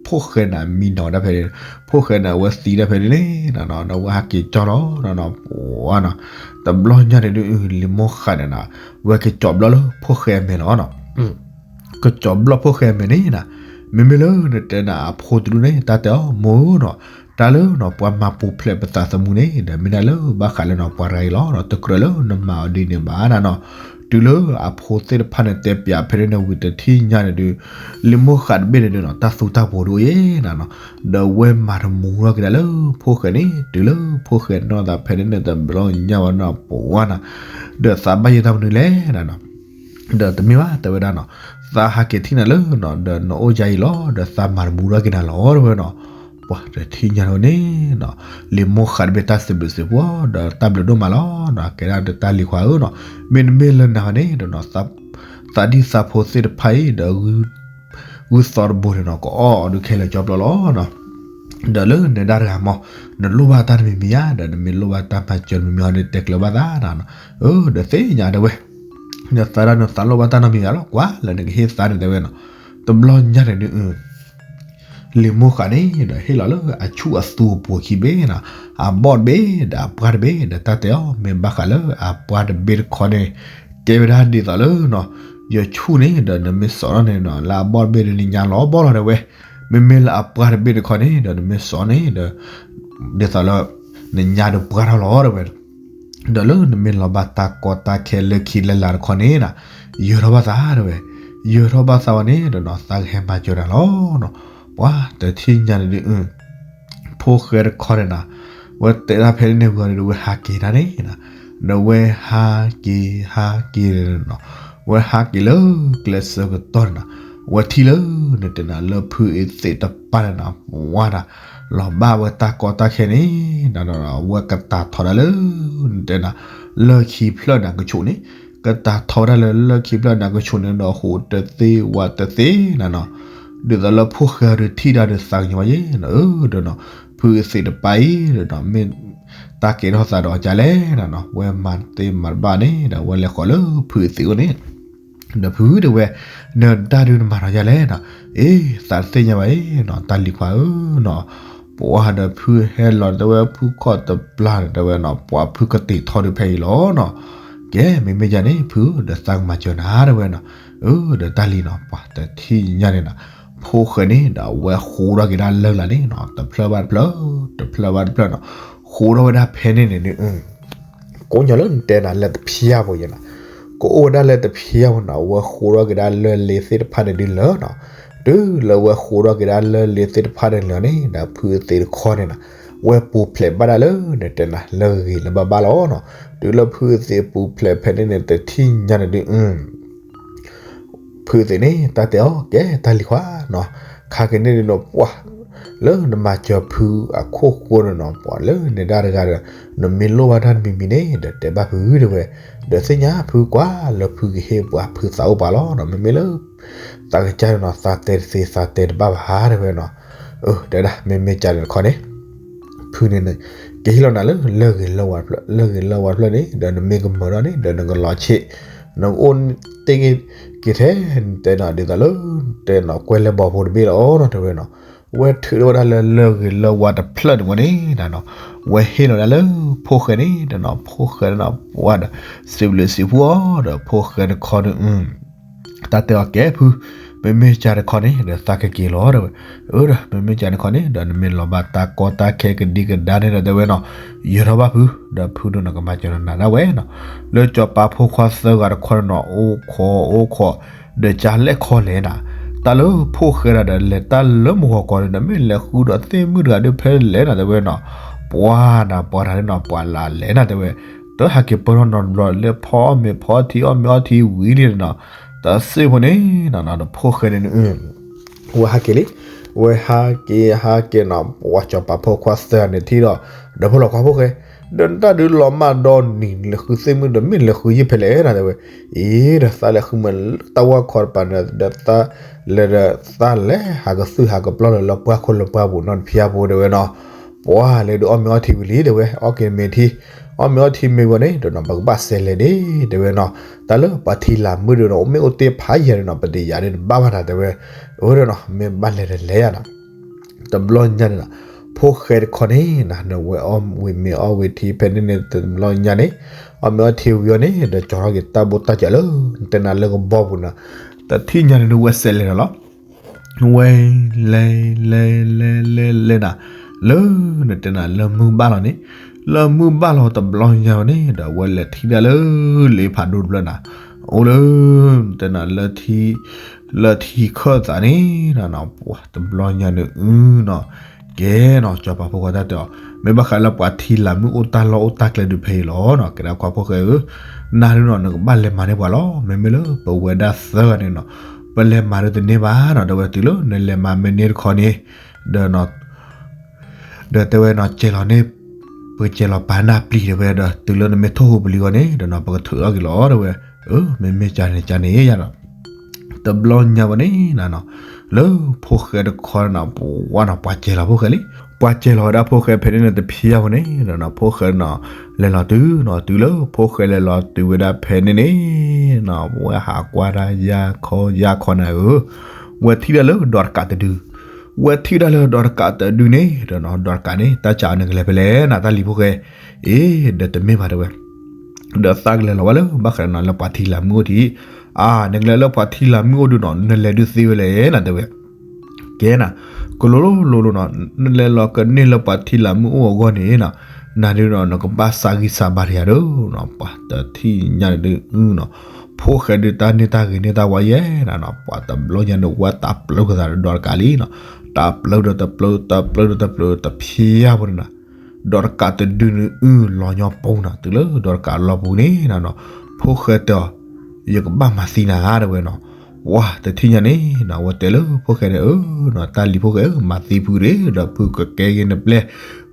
ဖိၣ်ဃဲန့ၣ် မံနီၤဒၣ်ဖဲန့ၣ် ဖိၣ်ဃဲန့ၣ် အဝဲသံဒၣ်ဖဲန့ၣ်န့ၣ်နီၤ ဒီးဝဲဟးက့ၤကၠီလီၤနီၤ ပှၤနီၤ တဘျီညါန့ၣ်ဒုး လံာ်မိၢ်ဃးန့ၣ်နီၤ ဝဲကကၠီဘျီလၢဖိၣ်ဃဲအမဲာ်လီၤနီၤ ကကၠီဘျီဖိၣ်ဃဲအမဲာ်န့ၣ်နီၤ မ့မ့ၢ်လၢနတဲနီၤ အဖိတဒူၣ်န့ၣ် တၢ်တဲအီၤ မိၢ်ဧၢနီၤ တၢ်လၢနီၤ ပှၤမၤပူၤဖျဲးပသးသမူန့ၣ်ဒီး မ့ၢ်ဒၣ်လၢဘၣ်ဃးလၢနီၤ ပှၤတဂၤအံၤလီၤနီၤ တကြၢးလၢနမၤအီၤဒ်န့ၣ်ဘၣ်နီၤနီၤ တုၤလၢအဖိသ့ၣ်တဖၣ်န့ၣ် တဲပၠးဖဲန့ၣ်န့ၣ် ဝံၤတထံၣ်ညါန့ၣ်ဒုး လံာ်မိၢ်ဃးတဘ့ၣ်န့ၣ်ဒုးနီၤ တၢ်သူတၢ်ပှီၤဒိၣ်အံၤနီၤနီၤ ဒီးဝဲမၤတမူထီၣ်က့ၤဒၣ်လၢဖိၣ်ဃဲန့ၣ် တုၤလၢဖိၣ်ဃဲနီၢ်သးဖဲန့ၣ်န့ၣ် တဘျီညါဝဲနီၤ ပှၤနီၤ ဒီးသးဘၣ်ယိၣ်တၢ်မနုၤလဲၣ်နီၤနီၤ ဒီးတမ့ၢ်ဘၣ် တဲဝဲဒၣ်နီၤ သးဟးက့ၤထံၣ်နၤလၢနီၤ ဒီးနအိၣ်ယါအံၤလီၤ ဒီးသးမၤတမူထီၣ်က့ၤနၤလီၤ တဲဝဲနီၤ ပှၤတထံၣ်ညါန့ၣ်န့ၣ်နီၤ လံာ်မိၢ်ဃးတဘ့ၣ်တၢ်စံးဘျုးစံးဖှိၣ် ဒီးတၢ်ဘျုးဒိၣ်မးလီၤနီၤ ကဲဒၣ်ဒီးတၢ်လံၤခွါဧၢနီၤ မ့တမ့ၢ်လၢနၤန့ၣ်ဒီးနီၤ သးဒံၣ်သးဖိသ့ၣ်တဖၣ်အံၤဒီး ဂုၢ်သီတဘိန့ၣ်နီၤ ကအီၣ်အီၤဒုးခဲလၢာ်ကၠီဘျီလီၤနီၤ ဒီးလၢနဒၣ်တဂၤမး နလိၣ်ဘၣ်တၢ်တမံၤမံၤဧါ ဒီးနမ့ၢ်လိၣ်ဘၣ်တၢ်မၤစၢၤတမံၤမံၤဟီန့ၣ် တဲကျၢၤဘၣ်သးနီၤ အၢ ဒီးသ့ၣ်ညါတဲဝဲ နသးဒၣ်နသးလိၣ်ဘၣ်တၢ်နီတမံၤမံၤလီၤ ကွၢ်လၢနကဟ့ၣ်သးန့ၣ်တဲဝဲနီၤ တဘျီညါန့ၣ်ဒုး လံာ်မိၢ်ဃးန့ၣ်ဒီး ဟ့ၣ်လီၤလၢအဆူၣ်အသူအပူၤခံဘ့ၣ်နီၤ အဘီၣ်တဘ့ၣ် ဒီးအပှၢ်တဘ့ၣ် ဒီးတၢ်တဲအီၤ မ့ၢ်ဘၣ်ဃးလၢအပှၢ်တဘ့ၣ်တခီန့ၣ် ကဲဝဲဒၣ်ဒ်သိးလၢနီၤ ယဆူၣ်န့ၣ်ဒီးနမ့ၢ်စိာ်ထီၣ်န့ၣ်နီၤ လၢအဘီၣ်တဘ့ၣ်ဒီးနညါလီၤဘီၣ်လီၤတဲဝဲ မ့မ့ၢ်လၢအပှၢ်တဘ့ၣ်တခီန့ၣ်ဒီး နမ့ၢ်စိာ်န့ၣ်ဒီး ဒ်သိးလၢ နညါဒီးပှၢ်ထီၣ်လီၤတဲဝဲ ဒီးလၢနမ့ၢ်လီၤဘၣ်တၢ်ကီတၢ်ခဲလၢခံလၢလာ်တခီန့ၣ်နီၤ ယၢၤထီၣ်ဘၣ်သးတဲဝဲ ယၢၤထီၣ်ဘၣ်သးဝဲန့ၣ်ဒီးနီၤ သးကဟဲမၤစၢၤနၤလီၤနီၤ ပှၤတထံၣ်ညါန့ၣ်ဒုး ဖိၣ်ဃဲတခီန့ၣ်နီၤ ဝဲတဲဒၣ်ဖဲန့ၣ်န့ၣ်ဝံၤဒီး ဝဲဟးက့ၤတၢ်န့ၣ်နီၤ ဒီးဝဲဟးက့ၤဟးက့ၤနီၤ ဝဲဟးက့ၤလၢကျဲဆၢကတီၢ်န့ၣ်နီၤ ဝဲထံၣ်လၢနတဲနီၤ လၢဖုအသ့ၣ်တပၢ်န့ၣ်နီၤ ပှၤနီၤ လီၤဘၣ်ဝဲတၢ်ကီတၢ်ခဲန့ၣ် ဝဲကတၢ်ထီဒါလၢ နတဲနီၤ လၢၢ်ခံဖျၢၣ်န့ၣ်ကဆိးန့ၣ် ကတၢ်ထီဒါလၢလၢၢ်ခံဖျၢၣ်န့ၣ်ကဆိးန့ၣ်ဒီး ဟူးတသ့ဝးတသ့နီၤနီၤ ဒ်သိးလၢဖိၣ်ဃဲဒီးထံၣ်ဒါဒီးသးကညီၤဘၣ်ယဲနီၤ အၢ ဒီးနီၤ ဖုအသ့ၣ်တပၢ်အံၤဒီးနီၤ မ့ၢ်တၢ်ကဲထီၣ်သးဒီးအီၤဒ်လဲၣ်နီၤနီၤ ဝဲမၤတသ့မၤတဘၣ်န့ၣ်ဒီး ဝဲလဲၤဃီၤလၢဖုအသ့ၣ်အိၣ်န့ၣ် ဒီးဖုတဲဝဲ နတၢ်ဒုးနမၤထီၣ်ဒ်လဲၣ်နီၤ အ့ သးတသ့ၣ်ညါဘၣ်အံၤနီၤ တၢ်လံၤခွါဧၢနီၤ ပှၤဒီးဖုဟဲလီၤတဲဝဲ ဖုခီၣ်တပျၢ်န့ၣ်တဲဝဲနီၤ ပှၤဖုကတ့ၢ်ထီၣ်ဒုးဖဲအံၤလီၤနီၤ ကဲ မ့မ့ၢ်ယၤန့ၣ် ဖုဒီးသးကမၤစၢၤနၤတဲဝဲနီၤ အၢ ဒီးတၢ်လံၤနီၤ ပှၤတထံၣ်ညါန့ၣ်နီၤ ဖိၣ်ဃဲန့ၣ်ဒီးအဝဲဃိထီၣ်က့ၤဒၣ်လၢၢ်လၢ်န့ၣ်နီၤ တဖျၢၣ်ဘၣ်တဖျၢၣ် တဖျၢၣ်ဘၣ်တဖျၢၣ်နီၤ ဃိထီၣ်ဝဲဒၣ်ဖဲန့ၣ်န့ၣ်ဒုး ကိးညီလၢနတဲနၤလၢတဖျၢၣ်ဖိယဲနီၤ ကအိၣ်ဝဲဒၣ်လၢတဖျၢၣ်ဖိနီၤ အဝဲဃိထီၣ်က့ၤဒၣ်လၢၢ်လ့သ့ၣ်တဖၣ်န့ၣ်ဒုးလၢာ်နီၤ တုၤလၢဝဲဃိထီၣ်က့ၤဒၣ်လၢၢ်လ့သ့ၣ်တဖၣ်န့ၣ်လၢာ်န့ၣ် ဒီးဖုအသ့ၣ်တခီန့ၣ်နီၤ ဝဲပူၤဖျဲးဘၣ်ဒၣ်လၢနတဲနၤလၢဂ့ၤလၢဘၣ်ဘၣ်လီၤနီၤ တုၤလၢဖုအသ့ၣ်ပူၤဖျဲးဖဲန့ၣ်န့ၣ် တထံၣ်ညါန့ၣ်ဒုး ဖုသ့ၣ်န့ၣ် တၢ်တဲအီၤ ကဲတၢ်လံၤခွါနီၤ ခါက့ၤန့ၣ်ဒုးနီၤ ပှၤလၢနမၤစၢၤဖုအခိၣ်ဃိန့ၣ်နီၤ ပှၤလၢနဒၣ်တဂၤဒီး နမ့ၢ်လိၣ်ဘၣ်တၢ်တမံၤမံၤန့ၣ်ဒီး တဲဘၣ်ဖုတဲဝဲ ဒီးသ့ၣ်ညါဖုကွၢ်လၢဖုကဟ့ၣ်ပှၤဖုသးအိၣ်ပှၤလီၤနီၤ မ့မ့ၢ်လၢ သးကစၢ်န့ၣ်နီၤ သးတဲတသ့သးတဲတဘၣ်ဘၣ်တဲဝဲနီၤ အၢ တဲဒၣ် မ့မ့ၢ်ကန့ၣ်တခီန့ၣ် ဖုန့ၣ်န့ၣ် ကဟ့ၣ်လီၤနၤလၢ လၢဂ့ၤလၢဝါတဖျၢၣ် လၢဂ့ၤလၢဝါတဖျၢၣ်န့ၣ် ဒီးနမ့ၢ်ကမၢဒီးန့ၣ် ဒီးနကလီၤဆံး နကအိၣ်တ့ၢ်က့ၤထဲ တဲနီၤ ဒ်သိးလၢ တဲနီၤ ကွဲလဲဘီဖိတဘ့ၣ်လီၤနီၤ တဲဝဲနီၤ. ဝဲထုးထီၣ်ဝဲဒၣ်လၢလၢၢ်ဂ့ၤလၢဝါတဖျၢၣ်န့ၣ်ဝဲန့ၣ်နီၤ, ဝဲဟ့ၣ်လီၤဒၣ်လၢဖိၣ်ဃဲန့ၣ်ဒီးနီၤ, ဖိၣ်ဃဲန့ၣ်နီၤ ပှၤဒီး စံးဘျုးစံးဖှိၣ်အီၤဒီး ဖိၣ်ဃဲတခီန့ၣ် တၢ်တဲအီၤကဲဖု, မ့မ့ၢ်ကၢ်တခီန့ၣ် ဒီးသးကက့ၤလီၤတဲဝဲ, အၢဒီး မ့မ့ၢ်ကၢ်တခီန့ၣ် ဒီးနမ့ၢ်လီၤဘၣ်တၢ်ကီတၢ်ခဲကဒံကဒါန့ၣ်ဒီးတဲဝဲနီၤ, ယၢၤထီၣ်ဘၣ်ဖု, ဒီးဖုဒိၣ်နီၤကမၤစၢၤနၤဒၣ်ဝဲနီၤ, လၢစီၤပၤဖိခွါသၢဂၤတခီန့ၣ်နီၤ အိၣ်ခိးအိၣ်ခိး, ဒီးကၢ်လဲၣ်ခီလဲၣ်နၤ, တၢ်လၢဖိၣ်ဃဲဒၣ်ဒီးလဲၤတၢ်လၢမုၢ်ဂီၤကီးန့ၣ်ဒီး မ့ၢ်လဲၤဃုဒီးသ့ၣ်မုၣ်တဂၤဒုးဖဲလဲၣ်နၤတဲဝဲနီၤ, ပှၤနၤပှၤတၢ်န့ၣ်နီၤ ပှၤလၢလဲၣ်နၤတဲဝဲ, တဟဲက့ၤပၢၢ်ထီၣ်နီတဘျီလၢဖီအီၣ်မ့ၤဖီအီထံအီၣ်မ့ၤအီထံဝံၤလံနီၤ, တၢ်စ့ၢ်ဖိန့ၣ်နီၤ ဒီးဖိၣ်ဃဲန့ၣ် ဝဲဟးက့ၤလံ, ဝဲဟးက့ၤဟးက့ၤနီၤ ပှၤစီၤပၤဖိခွါသၢဂၤန့ၣ်ထံၣ်ဒီး, ဒီးဖိလီၤခွါဖိၣ်ဃဲ, ဒီးနတၢ်ဒုးလီၤမၢ်ဒီနံၤ လဲၤဃုသ့ၣ်မုၣ်ဒီးမ့ၢ်လဲၤဃုယံာ်ဖဲလဲၣ်နၤတဲဝဲ, အံၤဒီးသးလဲၤဃုမ့ၢ်တၢ်ဝၢ်ခီတပၤန့ၣ် ဒီးသးလဲၤဒီးသးလဲၤဟးကသုၢ်ဟးကပျီၢ်လၢပှၢ်ခိၣ်လၢပှၢ်ပူၤနီတဖျၢၣ်ဖိတဲဝဲနီၤ, ပှၤလဲၤဒုးအီၣ်မ့ၤအီထံဝံၤလံတဲဝဲ, အီၣ်က့ၤမ့ၤထံ, အီၣ်မ့ၤအီထံမ့ၤဝံၤန့ၣ် ဒီးနီၤ ပကဘၣ်စဲးလဲၤဒ့တဲဝဲနီၤ, တၢ်လၢပှၤထံလၢ်မုၣ်ဒီးနီၤ မ့ၢ်အိၣ်တ့ၢ်ဖးယံာ်ဒီးနီၤ ပတယာ်ဒ်တဘၣ်ဘၣ်နၤတဲဝဲ, အၢဒီးနီၤ မ့ၢ်ဘၣ်လဲၤတလဲၤယၤနီၤ တဘျီညါန့ၣ်နီၤ, ဖိၣ်ဃဲတခီန့ၣ်နၤ နဝဲအီၣ်ဝံၤမ့ၤအီၣ်ဝံၤထံဖဲန့ၣ်န့ၣ် တဘျီညါန့ၣ်, အီၣ်မ့ၤအီၣ်ထံဝံၤအီၤန့ၣ် ဒီးကၠီထီၣ်က့ၤတၢ်ဘိတၢ်စၢၤလၢ နတဲနၤလၢကဘီပူၤနၤ, တထံၣ်ညါန့ၣ်ဒုးဝဲစဲးလဲၤနၤလီၤ, ဝဲလဲၤလဲၤလဲၤလဲၤလဲၤနၤ, လၢနတဲနၤလၢမုၢ်ဘၣ်လီၤန့ၣ်, လၢမုၢ်ဘၣ်လီၤတဘျီညါန့ၣ် ဒီးဝဲလဲၤထံၣ်ဒၣ်လၢ လ့ဖးဒိၣ်တဖျၢၣ်နၤ, အိၣ်လၢ နတဲနၤလၢ လၢထံခၢၣ်သးန့ၣ်နီၤ, ပှၤတဘျီညါန့ၣ်အုနီၤ, ကဲနီၤ စီၤပၤဖိခွါတၢ်တဲအီၤ, မ့ၢ်ဘၣ်ဃးလၢပှၤထံလၢ်မုၣ်အိၣ်တၢ်လီၢ်အိၣ်တၢ်ကျဲဒုးဖဲအံၤလီၤနီၤ, ကဲဒၣ်ခွါဖိၣ်ဃဲဧၢ, နၤဒုးနီၤ နကဘၣ်လဲၤမၤန့ၢ်ပှၤလီၤ, မ့မ့ၢ်လၢပဝဲဒၣ်သၢဂၤန့ၣ်နီၤ, ပလဲၤမၤဒုးတန့ၢ်ဘၣ်နီၤ, ဒီးဝဲတုၤလၢနလဲၤမၤမ့ၢ်န့ၢ်တခီန့ၣ်, ဒီး ဒီးတဲဝဲနီၤ ကဲလီၤန့ၣ်, ပကကဲလီၤပာ်နၢ်ပျံၤတဲဝဲဒီး တုၤလၢနမ့ၢ်ထိၣ်ဟူးပလံၤအဂီၢ်န့ၣ် ဒီးနီၤ ပကထုးထီၣ်က့ၤလီၤတဲဝဲ, အၢ မ့မ့ၢ်ကန့ၣ်ကန့ၣ်ယၤဒီး, တဘျီညါဝဲန့ၣ်နၤနီၤ, လၢဖိၣ်ဃဲတခီနီၤ ပှၤနီၤ ပှၤကဲလီၤဖိၣ်ဃဲလံ, ပှၤကဲလီၤဝဲဒၣ်ဖိၣ်ဃဲဖဲန့ၣ်န့ၣ်တဖျၢၣ်ဝဲန့ၣ်ဒီးနီၤ ဖိၣ်ဃဲနီၤ, လဲၤလီၤတုၤနီၤ တုၤလၢဖိၣ်ဃဲလဲၤလီၤတုၤဝဲဒၣ်ဖဲန့ၣ်န့ၣ် နီၤ ဝဲဟးကွၢ်တၢ်ယၢ်ခီယၢ်ခီနၤဧၢ, ဝဲထံၣ်ဒၣ်လၢဒီးတကးတဒု ဝဲထံၣ်ဒၣ်လၢဒီးတကးတဒုန့ၣ်ဒီးနီၤ ဒီးတကးန့ၣ် တၢ်စံးအီၤနကလဲၤဖဲလဲၣ်နၤ တၢ်လံၤဖိၣ်ဃဲ, အ့ ဒီးတမ့ၢ်ဘၣ်တဲဝဲ, ဒီးသးကလဲၤလီၤဝဲလၢဘၣ်ဃးနီၤ လၢပှၤထံလၢ်မုၢ်အိၣ်ထံး, အါ နကလဲၤလၢပှၤထံလၢ်မုၢ်အိၣ်ဒုးနီၤ နလဲၤဒုးသ့ဝဲလဲၣ်နၤတဲဝဲ, ကဲနၤ, ကလိၤလိၤလိၤလိၤနီၤ နလဲၤလီၤကန့ၢ်လၢပှၤထံလၢ်မုၢ်အိၣ်အဂီၢ်န့ၣ်နီၤ, နၤဒုးနီၤ နကဘၣ်စၢ်ဂံၢ်စၢ်ဘါတယၤဒီးနီၤ ပှၤတထံၣ်ညါန့ၣ်ဒုးနီၤ, ဖိၣ်ဃဲဒုးတၢ်န့ၢ်တၢ်ဂ့ၤန့ၢ်တၢ်ဝါယဲနၤနီၤ ပှၤတဘျီညါန့ၣ် ဝဲတၢ်ပျုၤကသးဒီးဒီးတကးလံနီၤ, တၢ်ပျုၤဒီးတပျုၤ တပျုၤဒီးတပျုၤတဖျၢၣ်ဖိန့ၣ်နၤ, ဒီးတကးတဒုန့ၣ်အုလီၤညီပူၤနၤ တုၤလၢဒီးတကးလီၤပူၤန့ၣ်နၤနီၤ, ဖိၣ်ဃဲတဲအီၤ, ယကဘၣ်မၤသံနၤတဲဝဲနီၤ, ဝဲတထံၣ်ညါန့ၣ်နီၤ ဝဲတဲလၢဖိၣ်ဃဲန့ၣ် အၢနီၤ တၢ်လံၤဖိၣ်ဃဲဧၢ မၤသံဖုတဂ့ၤ ဒီးဖုကကဲက့ၤနပျဲၢ်,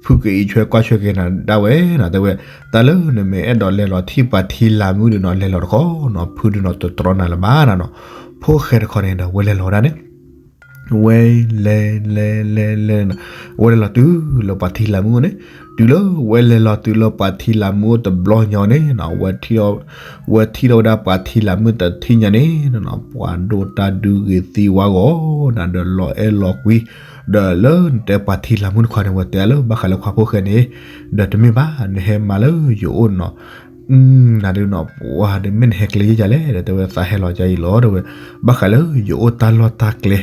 ဖုကအံးဆွဲကွၢ်ဆွဲက့ၤနၤဒၣ်ဝဲနီၤ တဲဝဲ, တၢ်လၢနမ့ၢ်အဲၣ်ဒိးလဲၤလီၤထံၣ်ပှၤထံလၢ်မုၢ်ဒုးနီၤ လဲၤလီၤတခီနီၤ ဖုဒုးနီၤ တတြီနၤလၢၤဘၣ်နၤနီၤ, ဖိၣ်ဃဲတခီန့ၣ်ဒီး ဝဲလဲၤလီၤဝဲဒၣ်န့ၣ် ဝဲလဲၤလဲၤလဲၤလဲၤနၤ, ဝဲလဲၤလီၤတုၤလၢပှၤထံလၢ်မုၢ်အိၣ်န့ၣ်, တုၤလၢဝဲလဲၤလီၤတုၤလၢပှၤထံလၢ်မုၢ်အိၣ်တဘျီညါန့ၣ်နီၤ ဝဲထံၣ်, ဝဲထံၣ်ထီၣ်ဝဲဒၣ်ပှၤထံလၢ်မုၢ်တထံၣ်ညါန့ၣ်နီၤ ပှၤဒိးတၢ်ဒုးဂ့ၤသံဝါဂီၤနၤ ဒီးလီၤအဲၣ်လီၤကွံ, ဒီးလၢနတဲပှၤထံလၢ်မုၢ်တခီန့ၣ် ဝဲတဲလၢဘၣ်ဃးလၢခွါဖိၣ်ဃဲန့ၣ်, ဒီးတမ့ၢ်ဘၣ် နဟဲမၤလၢယအိၣ်နီၤ နၤဒုးနီၤ ပှၤဒုးမ့ၢ်နဟဲကျဲယဲၢ်ယဲၢ်လဲၣ် ဒီးတဲဝဲသးဟဲလီၤယဲၢ်အံၤလီၤ တဲဝဲ, ဘၣ်ဃးလၢယအိၣ်တၢ်လီၢ်တၢ်ကျဲ,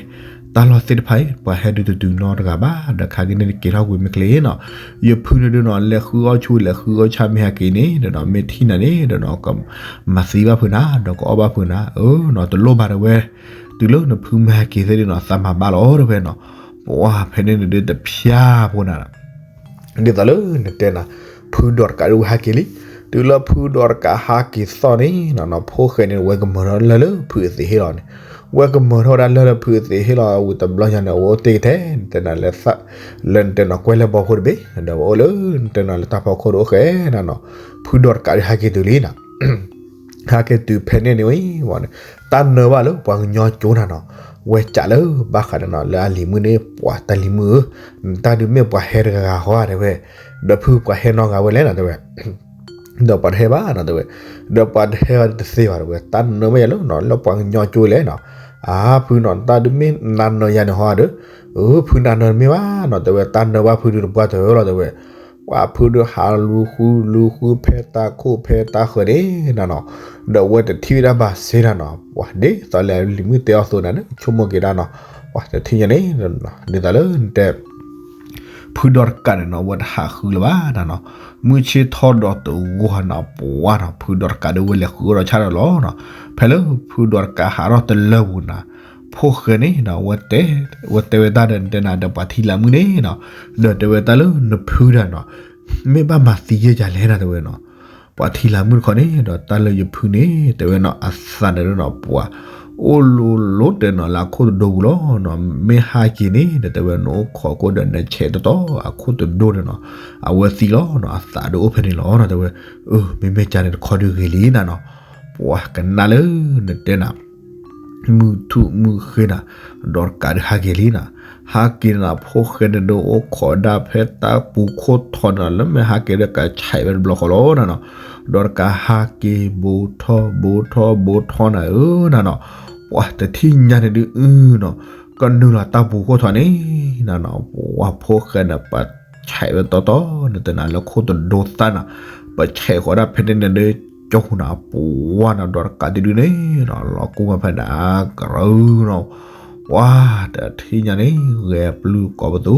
တၢ်လီၢ်သ့ၣ်တဖၣ်အံၤ ပှၤဟဲဒုးတတုၤနီတဂၤဘၣ် ဒီးခါက့ၤန့ၣ်က့ၤထီၣ်ကွံာ်မ့ၢ်ကျဲနီၤ, ယဖုန့ၣ်ဒုးနီၤ လဲၤဃုအီၣ်ဆူလဲၤဃုအီၣ်ဆၣ်မ့ၢ်ဟဲက့ၤန့ၣ် ဒီးနီၤ မ့ၢ်ထံၣ်နၤန့ၣ် ဒီးနီၤ ကမၤသံဘၣ်ဖုနၤ ဒီးကအီၣ်ဘၣ်ဖုနၤ အၢနီၤ တလိၣ်ဘၣ်တဲဝဲ, တုၤလၢနဖုမ့ၢ်ဟဲက့ၤသ့ၣ်ဒုးနီၤ သးမၤဘၣ်လီၤ တဲဝဲနီၤ, ပှၤဖဲန့ၣ်န့ၣ်ဒုးတဖျါဖိနၤ ဒ်သိးလၢနတဲနၤ, ဖုဒီးတကးဒုးဝဲဟးက့ၤလံ, တုၤလၢဖုဒီးတကးဟးက့ၤသီၣ်န့ၣ်နီၤ ဖိၣ်ဃဲန့ၣ် ဝဲကမၢထီၣ်လၢလၢဖုအသ့ၣ်ဟ့ၣ်လီၤန့ၣ်, ဝဲကမၢထီၣ်ဝဲဒၣ်လၢလၢဖုအသ့ၣ်ဟ့ၣ်လီၤဝံၤတဘျီညါန့ၣ် အဝဲအိၣ်တ့ၢ်က့ၤထဲ နတဲနၤလၢသး, လၢနတဲနၤကွဲလၢဘီဖိတဘ့ၣ် ဒီးဝဲအိၣ်လၢနတဲနၤလၢတၢ်ဖီခိၣ်တအိၣ်ဃဲနၤနီၤ, ဖုဒီးတကးဒုးဟးက့ၤတုၤလံနၤ ဟဲက့ၤတုၤဖဲန့ၣ်န့ၣ်ဝံၤန့ၣ်, တၢ်နၢဘၣ်လၢပှၤကညီကၠိနၤနီၤ, ဝဲကးလၢဘၣ်ဃးန့ၣ်နီၤ လၢအလံၤမုၣ်န့ၣ် ပှၤတၢ်လံၤမုၣ်ဧၢ, နတၢ်ဒုးမ့ၢ်ပှၤဟဲတဂၤဂၤဃီဧါတဲဝဲ, ဒီးဖုပှၤဟဲနီတဂၤဝဲလဲၣ်နီၤတဲဝဲ, ဒီးပှၤတဟဲဘၣ်နီၤ တဲဝဲ, ဒီးပှၤတဟဲဘၣ်တသ့ဘၣ် တဲဝဲ, တၢ်နၢမ့ၢ်ယၤလၢနီၤ လၢပှၤကညီကၠိလဲၣ်နီၤ, အါ ဖုနီၤ တၢ်ဒုးမ့ၢ်နၤနၢယၤန့ၣ်ဟီဒီး, အၢ ဖုနၤနၢတမ့ၢ်ဘၣ်နီၤ တဲဝဲ, တၢ်နၢဘၣ်ဖုဒုးတပှၢ်တၢၢ်လီၤ တဲဝဲ, ပှၤဖုဒုးဟးလူၤဃုလူၤဃုဖဲတၢ်ခိၣ်ဖဲတၢ်ဃၢၤန့ၣ်နီၤနီၤ, ဒီးအဝဲတထံၣ်ဝဲဒၣ်ဘၣ်စ့ၢ်နီၤနီၤ, ပှၤဒ်သိးလၢလံၤမုၣ်တဲအီၤအသိးနၤန့ၣ် ဆိကမိၣ်က့ၤဒၣ်နီၤ, ပှၤတထံၣ်ညါန့ၣ်, ဒ်သိးလၢနတဲ ဖုဒီးတကးန့ၣ်နီၤ အဝဲတဟးဃုလၢၤဘၣ်နီၤနီၤ, မုၢ်ဆ့ၣ်ထီၣ်ဒီးတဂီၤနီၤ ပှၤနီၤ ဖုဒီးတကးဒီးဝဲလဲၤဃုအီၣ်ဒီးဆၣ်ဒီးလီၤနီၤ, ဖဲလၢဖုဒီးတကးဟးထီၣ်တလၢပူၤနီၤ, ဖိၣ်ဃဲန့ၣ်နီၤ ဝဲတဲဝဲဒၣ်ဒီး နတဲနၤဒီးပှၤထံလၢမုၣ်န့ၣ်နီၤ, ဒီးတဲဝဲတၢ်လၢနဖုတၢ်နီၤ, မ့ၢ်ဘၣ်မၤသံယဲၢ်ယၤလဲၣ်နီၤ တဲဝဲနီၤ ပှၤထံလၢမုၣ်တခီန့ၣ် ဒီးတၢ်လၢယဖုန့ၣ် တဲဝဲနီၤ အသးန့ၣ်နီၤ ပှၤ အိၣ်လိၤလိၤတဲနီၤ လၢအခိၣ်တဒိပူၤလီၤနီၤ, မ့ၢ်ဟးက့ၤန့ၣ် ဒီးတဲဝဲ နအိၣ်ခိးခိၣ်ဒီးနဆဲးတီတီအခိၣ်တဒိန့ၣ်နီၤ, အဝဲသံလီၤနီၤ, အသးဒုးအိၣ်ဖဲန့ၣ်လီၤနီၤ တဲဝဲ, အၢ မ့မ့ၢ်ကန့ၣ်တခီဒုးဂ့ၤလံနီၤနီၤ, ပှၤကနၣ်လၢနတဲနၤ မုၢ်ထူၣ်မုၢ်ဃ့နၤ, ဒီးတကးဒုးဟးက့ၤလံနီၤ, ဟးက့ၤနၤ ဖိၣ်ဃဲန့ၣ်ဒီးအိၣ်ခိးဒၣ်ဖဲတၢ်ပူၤခိၣ်ထီၣ်နီၤ လၢမ့ၢ်ဟးက့ၤဒီးကဆဲးဝဲတဘျီဃီလီၤနီၤနီၤ, ဒီးတကးဟးက့ၤ ဘူးထီၣ်ဘူးထီၣ်ဘူးထီၣ်နၤဧၢနီၤနီၤ, ပှၤတထံၣ်ညါန့ၣ်ဒုးအုနီၤ, ကနုာ်လီၤတၢ်ပူၤခိၣ်ထီၣ်န့ၣ်နီၤနီၤ, ပှၤဖိၣ်ဃဲန့ၣ် ပဆဲးဝဲတီတီ နတဲနၤလၢခိၣ်တဒိသၣ်နီၤ, ပဆဲးဃီၤဒၣ်ဖဲန့ၣ်န့ၣ်ဒီး ကၠီဟူနၤ ပှၤနီၤ ဒီးတကးတဒုန့ၣ်နီၤ လီၤကူမၤဖဲဒၣ်ကရၢနီၤ, ပှၤတထံၣ်ညါန့ၣ် ဂဲၤပျုၢ်ကိးပသူ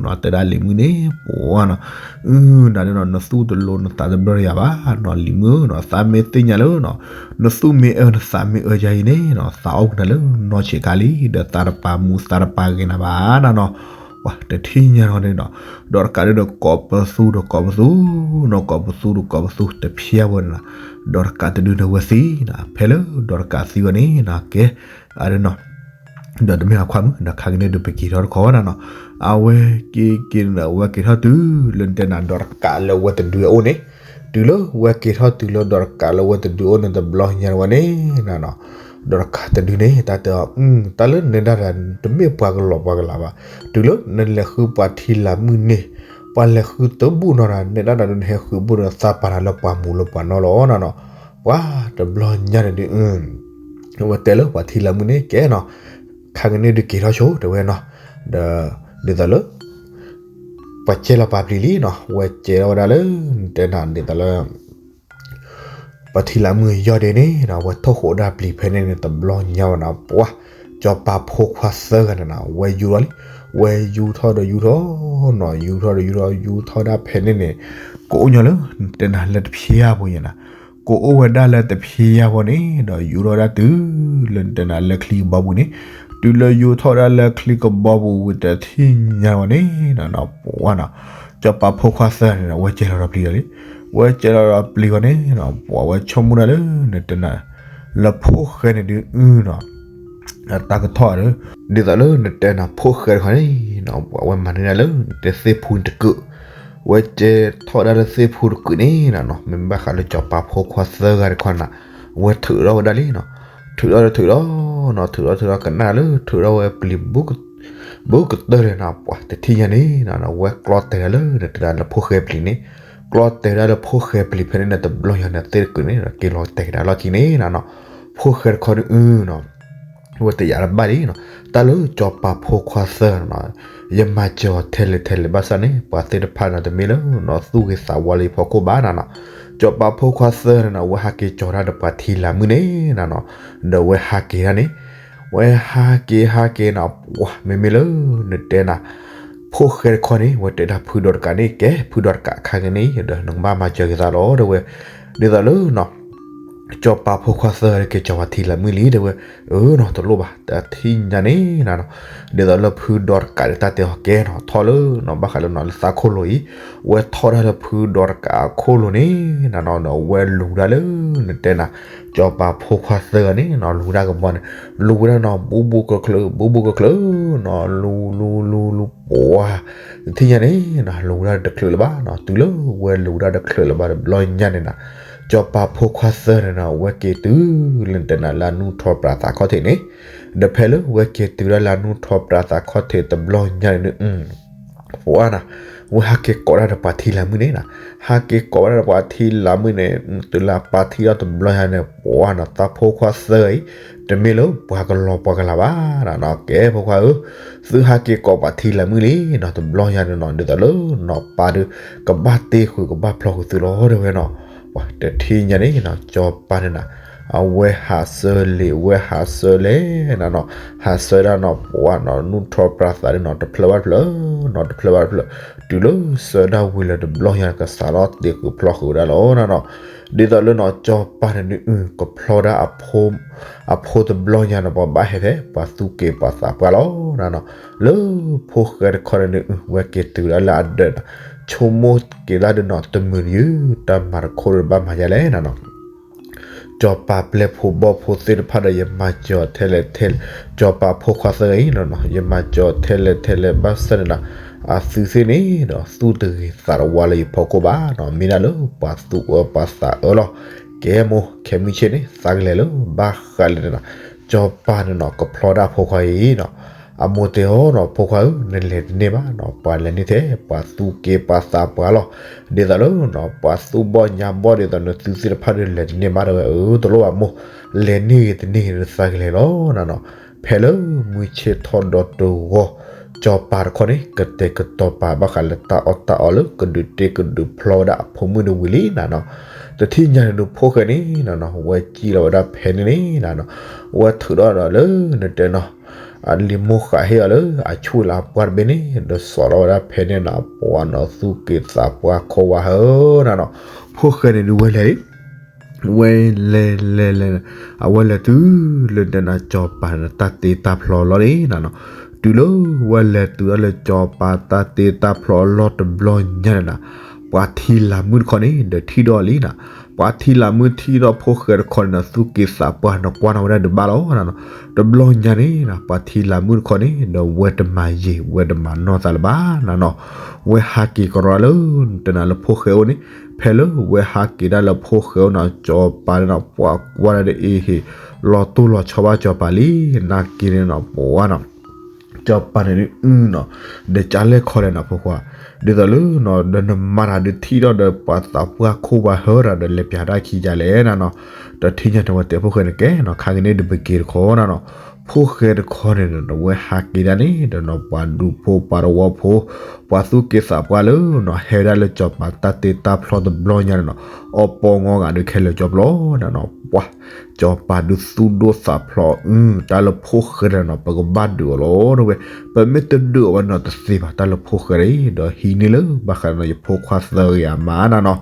နီၤ တဲဒၣ်လံၤမုၣ်န့ၣ် ပှၤနီၤ, အုနၤန့ၣ်နီၤ နသူၣ်တလိၤနသးတဘျၢယၤဘၣ်နီၤ လံၤမုၣ်နီၤ, သးမ့ၢ်သ့ၣ်ညါလၢနီၤ နသူၣ်မ့ၢ်အၢနသးမ့ၢ်အၢယၤအံၤန့ၣ်နီၤ သးအိၣ်ကနၤလၢနီၢ်ဆံးခါလံ ဒီးသးတပာ်မူသးတပာ်ဂ့ၤနၤဘၣ်နီၤနီၤ, ပှၤတထံၣ်ညါထီၣ်န့ၣ်နီၤ, ဒီးတကးဒုဒီးကိးပသူဒီးကိးပသူနီၤ ကိးပသူဒီးကိးပသူတဖျၢၣ်ဝဲန့ၣ်နီၤ, ဒီးတကးတဒုန့ၣ်ဝဲသံနီၤ ဖဲလၢဒီးတကးသံဝဲန့ၣ်နီၤ ကဲ အါဒ်နီၤ ဒီးတမ့ၢ်အခွါမုၣ် ဒီးခါကန့ၣ်ဒုးပက့ၤထီၣ်တခီဝဲဒၣ်နီၤ, အဝဲက့ၤက့ၤန့ၣ် အဝဲက့ၤထီၣ်တုၤလၢနတဲနၤ ဒီးတကးလၢဝဲတဒုအအိၣ်န့ၣ်, တုၤလၢဝဲက့ၤထီၣ်တုၤလၢဒီးတကးလၢဝဲတဒုအအိၣ်န့ၣ် တဘျီညါဝဲန့ၣ်နီၤနီၤ, ဒီးတကးတဒုန့ၣ် တၢ်တဲအီၤ တၢ်လၢနဒၣ်တၢ် တမ့ၢ်ပှၤကလီၤပှၤကလးဘၣ်, တုၤလၢနလဲၤဃုပှၤထံလၢမုၢ်န့ၣ်, ပှၤလဲၤဃုတဘၣ်နီၤနီၤ နဒၣ်တၢ်ဒုးနဟဲဃုဘၣ်ဒီး သးပာ်နၤလၢပှၤမူလၢပှၤနီၢ်လီၤနီၤနီၤ, ပှၤတဘျီညါန့ၣ်ဒုး အဝဲတဲလၢပှၤထံလၢမုၢ်န့ၣ် ကဲနီၤ, ခါကန့ၣ်ဒုးက့ၤထီၣ်ဆိ တဲဝဲနီၤ, ဒီး ဒ်သိးလၢ ပှၤကဲလီၤပာ်ပျံၤလံနီၤ, ဝဲကဲထီၣ်ဝဲဒၣ်လၢ နတဲနၤဒ်သိးလၢ ပှၤထံလၢမုၢ်ယီၢ်ဒ့န့ၣ်နီၤ ဝဲထိၣ်ဃိးဒၣ်ပျံၤဖဲန့ၣ်န့ၣ် တဘျီညါဝဲနီၤ ပှၤ စီၤပၤဖိခွါသၢဂၤန့ၣ်နီၤ ဝဲယူၤထီၣ်လံ, ဝဲယူၤထီၣ်ဒီးယူၤထီၣ်နီၤ ယူၤထီၣ်ဒီးယူၤထီၣ် ယူၤထီၣ်ဒၣ်ဖဲန့ၣ်န့ၣ် ကအိၣ်ညီလၢ နတဲနၤလၢတဖျၢၣ်ပူၤယဲနီၤ ကအိၣ်ဝဲဒၣ်လၢတဖျၢၣ်ဝဲန့ၣ်ဒီး ယူၤထီၣ်ဝဲဒၣ်တုၤလၢနတဲနၤလၢချံကဘီပူၤန့ၣ်, တုၤလၢယူၤထီၣ်ဝဲဒၣ်လၢချံကဘီပူၤဝံၤတထံၣ်ညါဝဲန့ၣ်နီၤ ပှၤနီၤ, စီၤပၤဖိခွါသၢန့ၣ် ဝဲကဲလီၤဒီးပျံၤလီၤလံ, ဝဲကဲလီၤဒီးပျံၤဝဲန့ၣ်နီၤ ပှၤဝဲဆိကမိၣ်ဒၣ်လၢနတဲနၤ လၢဖိၣ်ဃဲန့ၣ်ဒုးအု တၢ်ကထီၣ်ဒီး ဒ်သိးလၢနတဲနၤဖိၣ်ဃဲတခီန့ၣ်နီၤ ပှၤဝဲမၤန့ၢ်ဒၣ်လၢနတဲသ့ၣ်ဖူတကုာ်, ဝဲကဲထီၣ်ဒၣ်လၢသ့ၣ်ဖူတကုာ်န့ၣ်နီၤနီၤ မ့ၢ်ဘၣ်ဃးလၢစီၤပၤဖိခွါသၢဂၤတခီနီၤ, ဝဲထုးထီၣ်ဝဲဒၣ်လံနီၤ, ထုးထီၣ်ဒီးထုးထီၣ်နီၤ ထုးထီၣ်ထုးထီၣ်ကနၣ်လၢထုးထီၣ်ဝဲပျံၤ ဘူးကတၢၢ်လံနီၤ ပှၤတထံၣ်ညါန့ၣ်နီၤ ဝဲကျီတဲာ်ဒၣ်လၢနတဲဒၣ်လၢဖိၣ်ဃဲပျံၤန့ၣ်, ကျီတဲာ်ဒၣ်လၢဖိၣ်ဃဲပျံၤဖဲန့ၣ်န့ၣ် တဘျီညါန့ၣ်သ့ၣ်တကုာ်န့ၣ် က့ၤလီၤတဲာ်ကဒါလီၢ်ခံန့ၣ်နီၤနီၤ, ဖိၣ်ဃဲတခီဒုးအုနီၤ ဝဲတယာ်တဘၣ်လံနီၤ, တၢ်လၢစီၤပၤဖိခွါသၢနီၤ, ယမၤစၢၤအီၤထဲလဲၣ်ထဲလဲၣ်ဘၣ်ဆၣ်န့ၣ် ပှၤသ့ၣ်တဖၣ်န့ၣ် တမ့ၢ်လၢနီၤသူၣ်ဂ့ၤသးဝါလၢယဖီခိၣ်ဘၣ်နီၤနီၤ, စီၤပၤဖိခွါသၢန့ၣ်နီၤ ဝဲဟးက့ၤကၠီၤတၢ်ဒီးပှၤထံလၢမုၢ်န့ၣ်နီၤနီၤ, ဒီးဝဲဟးက့ၤဒၣ်န့ၣ် ဝဲဟးက့ၤဟးက့ၤနီၤ ပှၤမ့မ့ၢ်လၢနတဲနၤ ဖိၣ်ဃဲတခီန့ၣ် ဝဲတဲဒၣ်ဖုဒီးတကးန့ၣ် ကဲ ဖုဒီးတကးအခါကန့ၣ် ဒီးနကဘၣ်မၤစၢၤက့ၤသးလီၤ တဲဝဲ, ဒ်သိးလၢနီၤ စီၤပၤဖိခွါသၢက့ၤကၠီၤပှၤထံလၢမုၢ်လံ တဲဝဲ, အၢနီၤ တလိၣ်ဘၣ် တထံၣ်ညါန့ၣ်နီၤနီၤ, ဒ်သိးလၢဖုဒီးတကးဒီးတၢ်တဲအီၤကဲနီၤ ထီၣ်လၢနီၤ ဘၣ်ဃးလၢနီၤလၢသးခိၣ်လိၤအံၤ, ဝဲထီၣ်ဒၣ်လၢဖုဒီးတကးအခိၣ်လိၤန့ၣ်နီၤနီၤ, ဒီးဝဲလူၤဒၣ်လၢနတဲနၤ စီၤပၤဖိခွါသၢဂၤန့ၣ်နီၤ လူၤဒၣ်ကဘီန့ၣ်, လူၤဝဲဒၣ်နီၤ ဘူးဘူးကချုး ဘူးဘူးကချုးနီၤ လူၤလူၤလူၤလူၤ ပှၤ တထံၣ်ညါန့ၣ်နီၤ လူၤဝဲဒၣ်တချုးလၢၤဘၣ်နီၤ, တုၤလၢဝဲလူၤဝဲဒၣ်တချုးလၢၤဘၣ်တဘျီညါန့ၣ်နီၤ, စီၤပၤဖိခွါသၢန့ၣ်နီၤ ဝဲက့ၤတုၤလၢနတဲနၤလၢအနူၢ်ထီၣ်ပြးသးခီၣ်ထံးန့ၣ်, ဒီးဖဲလၢဝဲက့ၤတုၤဒၣ်လၢအနူၢ်ထီၣ်ပြးသးခီၣ်ထံးတဘျီညါန့ၣ် ပှၤနီၤ ဝဲဟးက့ၤကိးဒၣ်ဒီးပှၤထံလၢ်မုၣ်န့ၣ်နီၤ, ဟးက့ၤကိးဝဲဒၣ်ဒီးပှၤထံလၢ်မုၣ်န့ၣ်, တုၤလၢပၢ်ထံၣ်ထီၣ်တဘျီညါန့ၣ် ပှၤနီၤ သးဖိခွါသၢဂၤအံၤ, တမ့ၢ်လၢပှၤကလီၤပှၤကလၤဘၣ်နီၤ, ကဲဖိခွါဧၢ, သုဟးက့ၤကိးပှၤထံလၢ်မုၣ်လံနီၤ, တဘျီညါန့ၣ်နီၤ, ဒ်သိးလၢနီၤပၢ်ဒီး ကဘၣ်တ့ဃုာ်ကဘၣ်ဖျီဃုာ်သုလီၤ တဲဝဲနီၤ. ပှၤတထံၣ်ညါန့ၣ်နီၤ စီၤပၤန့ၣ်နီၤ, အဝဲဟးဆၢလံ အဝဲဟးဆၢလဲၣ်နီၤနီၤ, ဟးဆၢဒၣ်နီၤ ပှၤနီၤ နူၢ်ထီၣ်ပြးသးဒ်နီၤ တဖျၢၣ်ဘၣ်တဖျၢၣ်နီၤ, တဖျၢၣ်ဘၣ်တဖျၢၣ်, တုၤလၢဆၢဒၣ်ဝံၤလၢတဘျီညါ ကစးထီၣ်တ့ဃုာ်ဖျီဃုာ်ဝဲဒၣ်လီၤနီၤနီၤ. ဒ်သိးလၢနီၤ စီၤပၤန့ၣ်ဒုး ကဖျီဒၣ်အဖိတဘျီညါနီၤ, ပှၤဘၣ်ဟဲဖဲ ပှၤသူၣ်က့ၤပှၤသးပှၢ်လီၤနီၤနီၤ. လၢဖိၣ်ဃဲတခီန့ၣ်ဒုး ဝဲက့ၤတုၤဒၣ်လၢအဒၢးနီၤ, ဆိကမိၣ်က့ၤဒၣ်ဒ်နီၤ တမုာ်တယုၢ် တၢ်မၤတခီဒုးဘၣ်မၤယါလဲၣ်နီၤနီၤ. စီၤပၤပျဲၢ်ဖိဘီၣ်ဖိသ့ၣ်တဖၣ်ဒီး ယမၤစၢၤထဲလဲၣ်ထဲလဲၣ်, စီၤပၤဖိခွါသၢဂၤအံၤနီၤနီၤ, ယမၤစၢၤထဲလဲၣ်ထဲလဲၣ်ဘၣ်ဆၣ်န့ၣ်နီၤ, အသုသ့ၣ်န့ၣ်ဒီး သူၣ်တဂ့ၤသးတဝါလၢယဖီခိၣ်ဘၣ်နီၤ, မ့ၢ်ဒၣ်လၢပှၤသူၣ်အၢပှၤသးအၢလီၤ. ကဲမိၢ် ခဲမုၢ်ဆ့ၣ်န့ၣ် သးကလဲၤလၢဘၣ်ဃးလဲၣ်န့ၣ်နီၤ, စီၤပၤန့ၣ်နီၤ ကဖျီဒၣ်ဖိခွါအံၤနီၤ, အမိၢ်တဲအီၤနီၤ ဖိခွါဧၢ နလဲၤတန့ၢ်ဘၣ်နီၤ, ပှၤလဲၤန့ၢ်ထဲ ပှၤသူၣ်က့ၤပှၤသးပှၢ်လီၤ. ဒ်သိးလၢနီၤ ပှၤသူၣ်ဘီၣ်ညါဘီၣ်ဒ်သိး နသုသ့ၣ်တဖၣ်ဒီးလဲၤတန့ၢ်ဘၣ် တဲဝဲ, အၢ တလိၣ်ဘၣ်မိၢ်, လဲၤန့ၢ်ဂ့ၤတန့ၢ်ဂ့ၤဒီးသးကလဲၤလီၤနီၤနီၤ. ဖဲလၢမုၢ်ဆ့ၣ်ထီၣ်ဒီးတဂီၤ, စီၤပၤတခီန့ၣ် ကတဲာ်ကတီၤပာ်ဘၣ်ဃးလၢတၢ်အီၣ်တၢ်အီလၢကဒုးတ့ကဒုးဖျီဝဲဒၣ်အဖိမုၣ်တဝံၤလံနီၤနီၤ. တထံၣ်ညါန့ၣ်ဒုး ဖိၣ်ဃဲန့ၣ်နီၤနီၤ ဝဲစံၣ်လီၤဝဲဒၣ်ဖဲန့ၣ်န့ၣ်နီၤနီၤ, ဝဲထုးထီၣ်ဒီးလၢနတဲနီၤ လံာ်မိၢ်ဃးဟ့ၣ်အီၤလၢအဆူၣ်လၢအပှၢ်တဘ့ၣ်န့ၣ် ဒီးစိာ်ထီၣ်ဝဲဒၣ်ဖဲန့ၣ်နီၤ, ပှၤနီၤ သူၣ်က့ၤသးပှၢ်ခိၣ်ဝါဟၢနီၤနီၤ. ဖိၣ်ဃဲန့ၣ်ဒုး ဝဲလဲၤလံ ဝဲလဲၤလဲၤလဲၤ, အဝဲလဲၤတုၤလၢတဲနီၤ စီၤပၤန့ၣ် တၢ်တ့တၢ်ဖျီလီၤန့ၣ်နီၤနီၤ. တုၤလၢဝဲလဲၤတုၤဒၣ်လၢစီၤပၤတၢ်တ့တၢ်ဖျီအလီၢ်တဘျီညါန့ၣ်နီၤ, ပှၤထံလၢ်မုၣ်တခီန့ၣ် ဒီးထံၣ်ဒီးလံနီၤ. ပှၤထံလၢ်မုၣ်ထံၣ်ဒီးဖိၣ်ဃဲတခီန့ၣ်နီၤ သူၣ်က့ၤသးပှၢ်နီၤ ကွၢ်နီၤဝဲဒၣ်ဒုးဘၣ်လီၤနီၤနီၤ. တဘျီညါန့ၣ်နီၤ ပှၤထံလၢ်မုၣ်တခီန့ၣ် ဒီးဝဲတမၤယံာ် ဝဲတမၤနီၢ်သးလၢၤဘၣ်နီၤနီၤ. ဝဲဟးက့ၤကရီလၢ တဲနီၤ လၢဖိၣ်ဃဲအိၣ်န့ၣ်, ဖဲလၢဝဲဟးက့ၤဒၣ်လၢဖိၣ်ဃဲအိၣ်နီၤ စီၤပၤန့ၣ်နီၤ ပှၤကွၢ်ဒၣ်ဒီးအ့ဟ့ၣ် လီၤတိၢ်လီၤဆီဘၣ်စီၤပၤလံ, နာ်က့န့ၣ်နီၤ ပှၤနီၤ စီၤပၤန့ၣ်ဒုးနီၤ, ဒီးကလဲၣ်ခီလဲၣ်နီၤ ဖိခွါ, ဒ်သိးလၢနီၤ ဒီးနမၤတၢ်ဒုးထံၣ်ထီၣ်ဒီးပှၤသးပှၢ်ခိၣ်ပှၤဟၢတၢ်ဒီးလဲၤပျးတၢ်ခံယါလဲၣ်နီၤနီၤ. တထံၣ်ညါန့ၣ် ဝဲတဲဖိၣ်ဃဲန့ၣ် ကဲနီၤ ခါက့ၤန့ၣ်ဒုးပက့ၤတခီနီၤနီၤ. ဖိၣ်ဃဲတခီန့ၣ်ဒီး ဝဲဟးက့ၤဒၣ်န့ၣ်ဒီးနီၤ ပှၤဒူဖိပှၤတဝီဖိ ပှၤသူၣ်က့ၤသးပှၢ်လၢနီၤ ဟဲဝဲဒၣ်လၢစီၤပၤတၢ်တ့တၢ်ဖျီတဘျီညါန့ၣ်နီၤ အီၣ်ပီၣ်ငီဂာ်ဒုးခဲလၢာ်ကၠီပျီနီၤနီၤ. ပှၤ စီၤပၤဒုးသူၣ်ဒိၣ်သးဖျိးအုၣ် တၢ်လၢဖိၣ်ဃဲတနီၤ ပကဘၣ်ဒုးအီၤလီၤ တဲဝဲ, ပမ့ၢ်တဒုးအီၤဝဲနီၤတသ့ဘၣ် တၢ်လၢဖိၣ်ဃဲအံၤ ဒီးဟံးန့ၢ်လၢဘၣ်ဃးနီၤ ယဖိခွါသၢဂၤအမါနီၤနီၤ.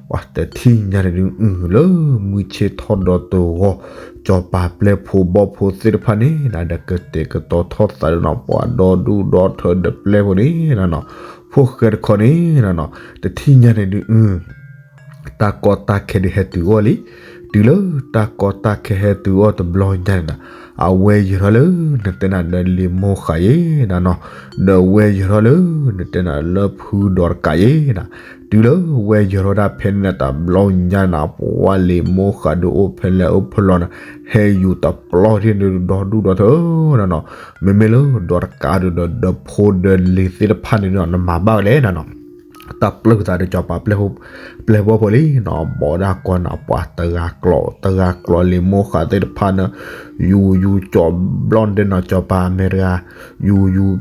ပှၤတထံၣ်ညါန့ၣ်ဒုး လၢမုၢ်ဆ့ၣ်ထီၣ်ဒီးတဂီၤ စီၤပၤပျဲၢ်ဖိဘီၣ်ဖိသ့ၣ်တဖၣ်န့ၣ်နီၤ ဒီးကတဲာ်ကတီၤထီၣ်သးဒီးနီၤ ပှၤဒီဒူၣ်ဒီထၢဒီးပျဲၢ်ဖိန့ၣ်နီၤနီၤ. ဖိၣ်ဃဲတခီန့ၣ်နီၤနီၤ တထံၣ်ညါန့ၣ်ဒုး တၢ်ကီတၢ်ခဲဒုးဟဲတုၤအီၤလံ. တုၤလၢတၢ်ကီတၢ်ခဲဟဲတုၤအီၤတဘျီညါန့ၣ်နီၤ အဝဲယၢၤထီၣ်လၢ နတဲနၤဒီးလံာ်မိၢ်ဃးယဲနီၤနီၤ, ဒီးဝဲယၢၤထီၣ်လၢ နတဲနၤလၢဖုဒီးတကးယဲနီၤ. တုၤလၢဝဲယၢၤထီၣ်ဒၣ်ဖဲန့ၣ်နီၤ တဘျီညါနီၤ ပှၤလံာ်မိၢ်ဃးဒုးအိၣ်ဖဲလဲၣ်အိၣ်ဖဲလဲၣ်နီၤ ဟဲယူၤတပျီၢ်ထံၣ်န့ၣ် ဒီဒူၣ်ဒီထၢနီၤနီၤ. မ့မ့ၢ်လၢဒီးတကးဒုးဒီး ဒီးဖိဒီးလံၤသ့ၣ်တဖၣ်န့ၣ်နီၤ နမၤဘၣ်ဝဲလဲၣ်နီၤနီၤ. တၢ်ပျဲၢ်သးဒီးစီၤပၤပျဲၢ်ဖိဘီၣ်ဖိလံနီၤ ဘီးဒၣ်ကီးနီၤ ပှၤတဂၤကျိး တဂၤကျိးလံာ်မိၢ်ဃးသ့ၣ်တဖၣ်န့ၣ် ယူၤယူၤကၠီဘျီၣ်နတဲနီၤ စီၤပၤမဲာ်တဂၤ ယူၤယူၤ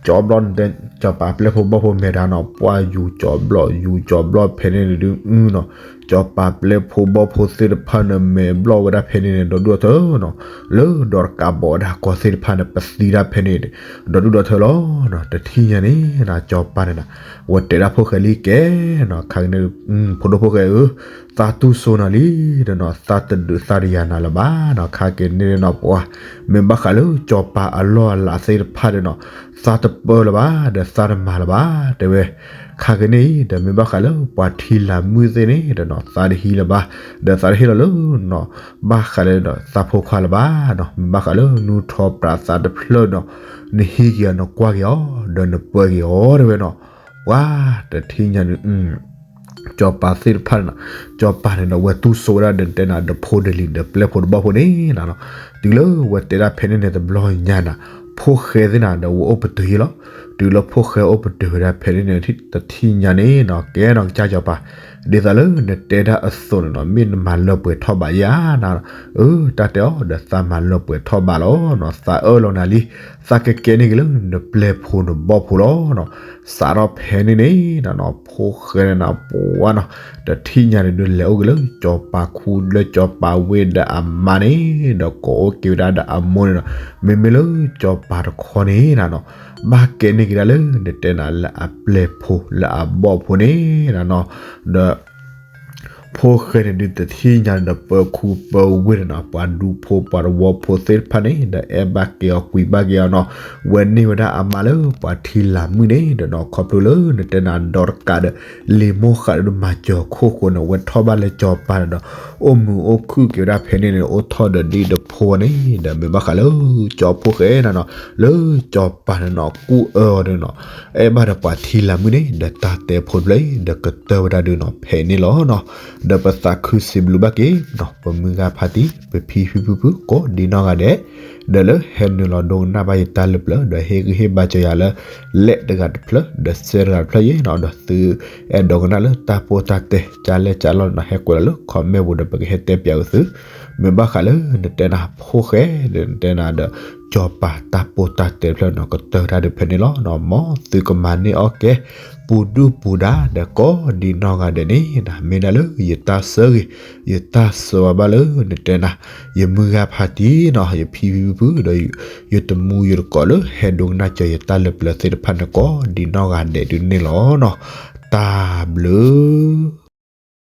ကၠီဘျီၣ်နတဲ စီၤပၤပျဲၢ်ဖိဘီၣ်ဖိမဲာ်တဂၤနီၤ ပှၤယူၤကၠီဘျီၣ် ယူၤကၠီဘျီၣ်ဖဲန့ၣ်ဒုးနီၤ စီၤပၤပျဲၢ်ဖိဘီၣ်ဖိသ့ၣ်တဖၣ်န့ၣ် မဲာ်ဘျီၣ်ဝဲဒၣ်ဖဲန့ၣ်န့ၣ် ဒီဒူၣ်ဒီထၢနီၤ. လၢဒီးတကးဘီးဒၣ်ကီးသ့ၣ်တဖၣ်န့ၣ် ပသံဒၣ်ဖဲန့ၣ် ဒီဒူၣ်ဒီထၢလီၤနီၤ. တထံၣ်ညါန့ၣ်နီၤ စီၤပၤန့ၣ်နီၤ ဝဲတဲဒၣ်ဖိၣ်ဃဲလံကဲနီၤ ခါက့ၤန့ၣ် ဖိဒိၣ်ဖိၣ်ဃဲဧၢ သးတူၢ်စိနၤလံဒီးနီၤ သးတဒုးသးတယၤနၤလၢၤဘၣ်နီၤ. ခါက့ၤန့ၣ်နီၤ ပှၤ မ့ၢ်ဘၣ်ဃးလၢစီၤပၤအလီၢ်အလၤသ့ၣ်တဖၣ်ဒီးနီၤ သးတပၢလၢၤဘၣ် ဒီးသးတမၤလၢၤဘၣ် တဲဝဲ. ခါက့ၤန့ၣ်အံၤ ဒီးမ့ၢ်ဘၣ်ဃးလၢပှၤထံလၢ်မုၣ်သ့ၣ်န့ၣ်ဒီးနီၤ သးတဟံးလၢၤဘၣ် ဒီးသးတဟ့ၣ်လီၤလၢနီၤ ဘၣ်ဃးလၢဒီးသးဖိခွါလၢၤဘၣ်နီၤ. မ့ၢ်ဘၣ်ဃးလၢနူထီၣ်ပြးသးတဖျၢၣ်နီၤ နဟံးက့ၤအီၤ နကွၢ်က့ၤအီၤ ဒီးနပၢက့ၤအီၤ တဲဝဲနီၤ. ပှၤတထံၣ်ညါန့ၣ် စီၤပၤသ့ၣ်တဖၣ်န့ၣ်နီၤ စီၤပၤန့ၣ်ဒီး ဝဲတူၢ်စိဝဲဒၣ်ဒီးတဲနၤ ဒီးဖိဒီးလံၤဒီးပျဲၢ်ဖိဒီးဘီၣ်ဖိန့ၣ်နီၤနီၤ. တုၤလၢဝဲတဲဒၣ်ဖဲန့ၣ်န့ၣ် တဘျီညါနီၤ ဖိၣ်ဃဲသ့ၣ်နၤဒီးဝဲအိၣ်ပတုာ်ယ့လီၤ. တုၤလၢဖိၣ်ဃဲအိၣ်ပတုာ်ဝဲဒၣ်ဖဲန့ၣ်န့ၣ် တထံၣ်ညါန့ၣ်နီၤ ကဲနီၤ ကစၢ်စီၤပၤ, ဒ်သိးလၢနတဲဒၣ်အသိးန့ၣ်နီၤ မ့ၢ်နမၤလၢပှဲၤထီၣ်ဘးယၤနၤ, အၢ တၢ်တဲအီၤဒီး သးမၤလၢပှဲၤထီၣ်ဘးလီၤနီၤ, သးအၢၣ်လီၤနၤလံ, သးကကဲန့ၢ်က့ၤလၢနပျဲၢ်ဖိနဘီၣ်ဖိလီၤနီၤ. စးထီၣ်ဖဲန့ၣ်န့ၣ်နီၤ ဖိၣ်ဃဲန့ၣ်နီၤပှၤနီၤ တထံၣ်ညါန့ၣ်ဒုး လဲၤအိၣ်က့ၤလၢစီၤပၤခူ လၢစီၤပၤဝ့ၢ်ဒီးအမါန့ၣ် ဒီးကိးအိၣ်က့ၤဝဲဒၣ်ဒီးအမိၢ်န့ၣ်နီၤ, မ့မ့ၢ်လၢစီၤပၤတခီန့ၣ်နၤနီၤ ဘၣ်ကဲန့ၢ်က့ၤဒၣ်လၢနတဲနၤလၢအပျဲၢ်ဖိလၢအဘီၣ်ဖိန့ၣ်နၤနီၤ, ဒီး ဖိၣ်ဃဲန့ၣ်ဒုး တထံၣ်ညါန့ၣ်ဒီး ပၢၤခူပၢၤဝ့ၢ်န့ၣ်နီၤ ပှၤဒူဖိပှၤသဝီဖိသ့ၣ်တဖၣ်န့ၣ်ဒီး အဲၣ်ဘၣ်က့ၤအီၤကွံဘၣ်က့ၤအီၤနီၤ, ဝဲန့ၢ်ဝဲဒၣ်အမါလၢပှၤထံလၤမုၣ်န့ၣ်ဒီးနီၤ ခီဖျိလၢနတဲနၤဒီးတကးဒီး လံာ်မိၢ်ဃးဒီးမၤစၢၤခိၣ်ဃိန့ၣ် ဝဲထီၣ်ဘၣ်လၢစီၤပၤန့ၣ်ဒီး အိၣ်မုာ်အိၣ်ခုၣ်က့ၤဝဲဒၣ်ဖဲန့ၣ်န့ၣ် အိၣ်ထီၣ်ဒီးဒ်ဒီးဖိန့ၣ်ဒီး မ့ၢ်ဘၣ်ဃးလၢ ကၠီဖိၣ်ဃဲနၤနီၤ လၢစီၤပၤန့ၣ်နီၤ ကူၣ်အၢအီၤဒီးနီၤ အဲၣ်ဘၣ်ဒီးပှၤထံလၤမုၣ်န့ၣ်ဒီး တၢ်တဲဖိတဖျၢၣ်အံၤဒီး ကတၢၢ်ဝဲဒၣ်ဒုးနီၤ ဖဲန့ၣ်လီၤနီၤ. ဒီးပသးခုစံးဘျုးဘၣ်က့ၤနီၤ ပမုၢ်ဂၤဖါတံၢ် ပဖံဖံဖုဖု ကိးဒံနီၢ်ဂၤဒဲး ဒီးလၢဟဲနုာ်လီၤဒိကနၣ်ဘၣ်ယတၢ်လၢပျၢၤ ဒီးဟ့ၣ်ဂံၢ်ဟ့ၣ်ဘါစၢၤယၤလၢ လဲၣ်တဂၤတဖျၢၣ် ဒီးစဲးတဂၤတဖျၢၣ်အံၤနီၤ ဒီးသု အဲၣ်ဒိးကနၣ်လၢတၢ်ပိၢ်တၢ်တဲ ကၢ်လဲၣ်ကၢ်လီၢ်နီၤ ဟဲကွဲးလီၤလၢ comment ပူၤဒီး ပကဟဲတဲပၠးအီၤသု မ့ၢ်ဘၣ်ဃးလၢနတဲနၤဖိၣ်ဃဲဒီး နတဲနၤဒီး ကၠီပၤတၢ်ပိၢ်တၢ်တဲတဖျၢၣ်နီၤ ကတၢၢ်တၢ်ဒုးဖဲန့ၣ်လီၤနီၤ. မ်သုကမၤန့ၢ်အီၣ်ကဲ ပူၤဒုၣ်ပူၤဒါ ဒီးကိးဒံနီၢ်ဂၤဒဲးန့ၣ်နီၤ မ့ၢ်ဒၣ်လၢယတၢ်ဆၢဂ့ၤ ယတၢ်ဆၢဝါဘၣ်လၢနတဲနၤ ယမုၢ်ဂၤဖါတံၢ်နီၤ ယဖံဖံဖုဖု ဒီးယတမူယတကိးလၢဟဲဒိကနၣ်စၢၤယတၢ်လၢပျၢၤသ့ၣ်တဖၣ်န့ၣ် ကိးဒံနီၢ်ဂၤဒဲးဒုးန့ၣ်လီၤနီၤ. တၢ်ဘျုး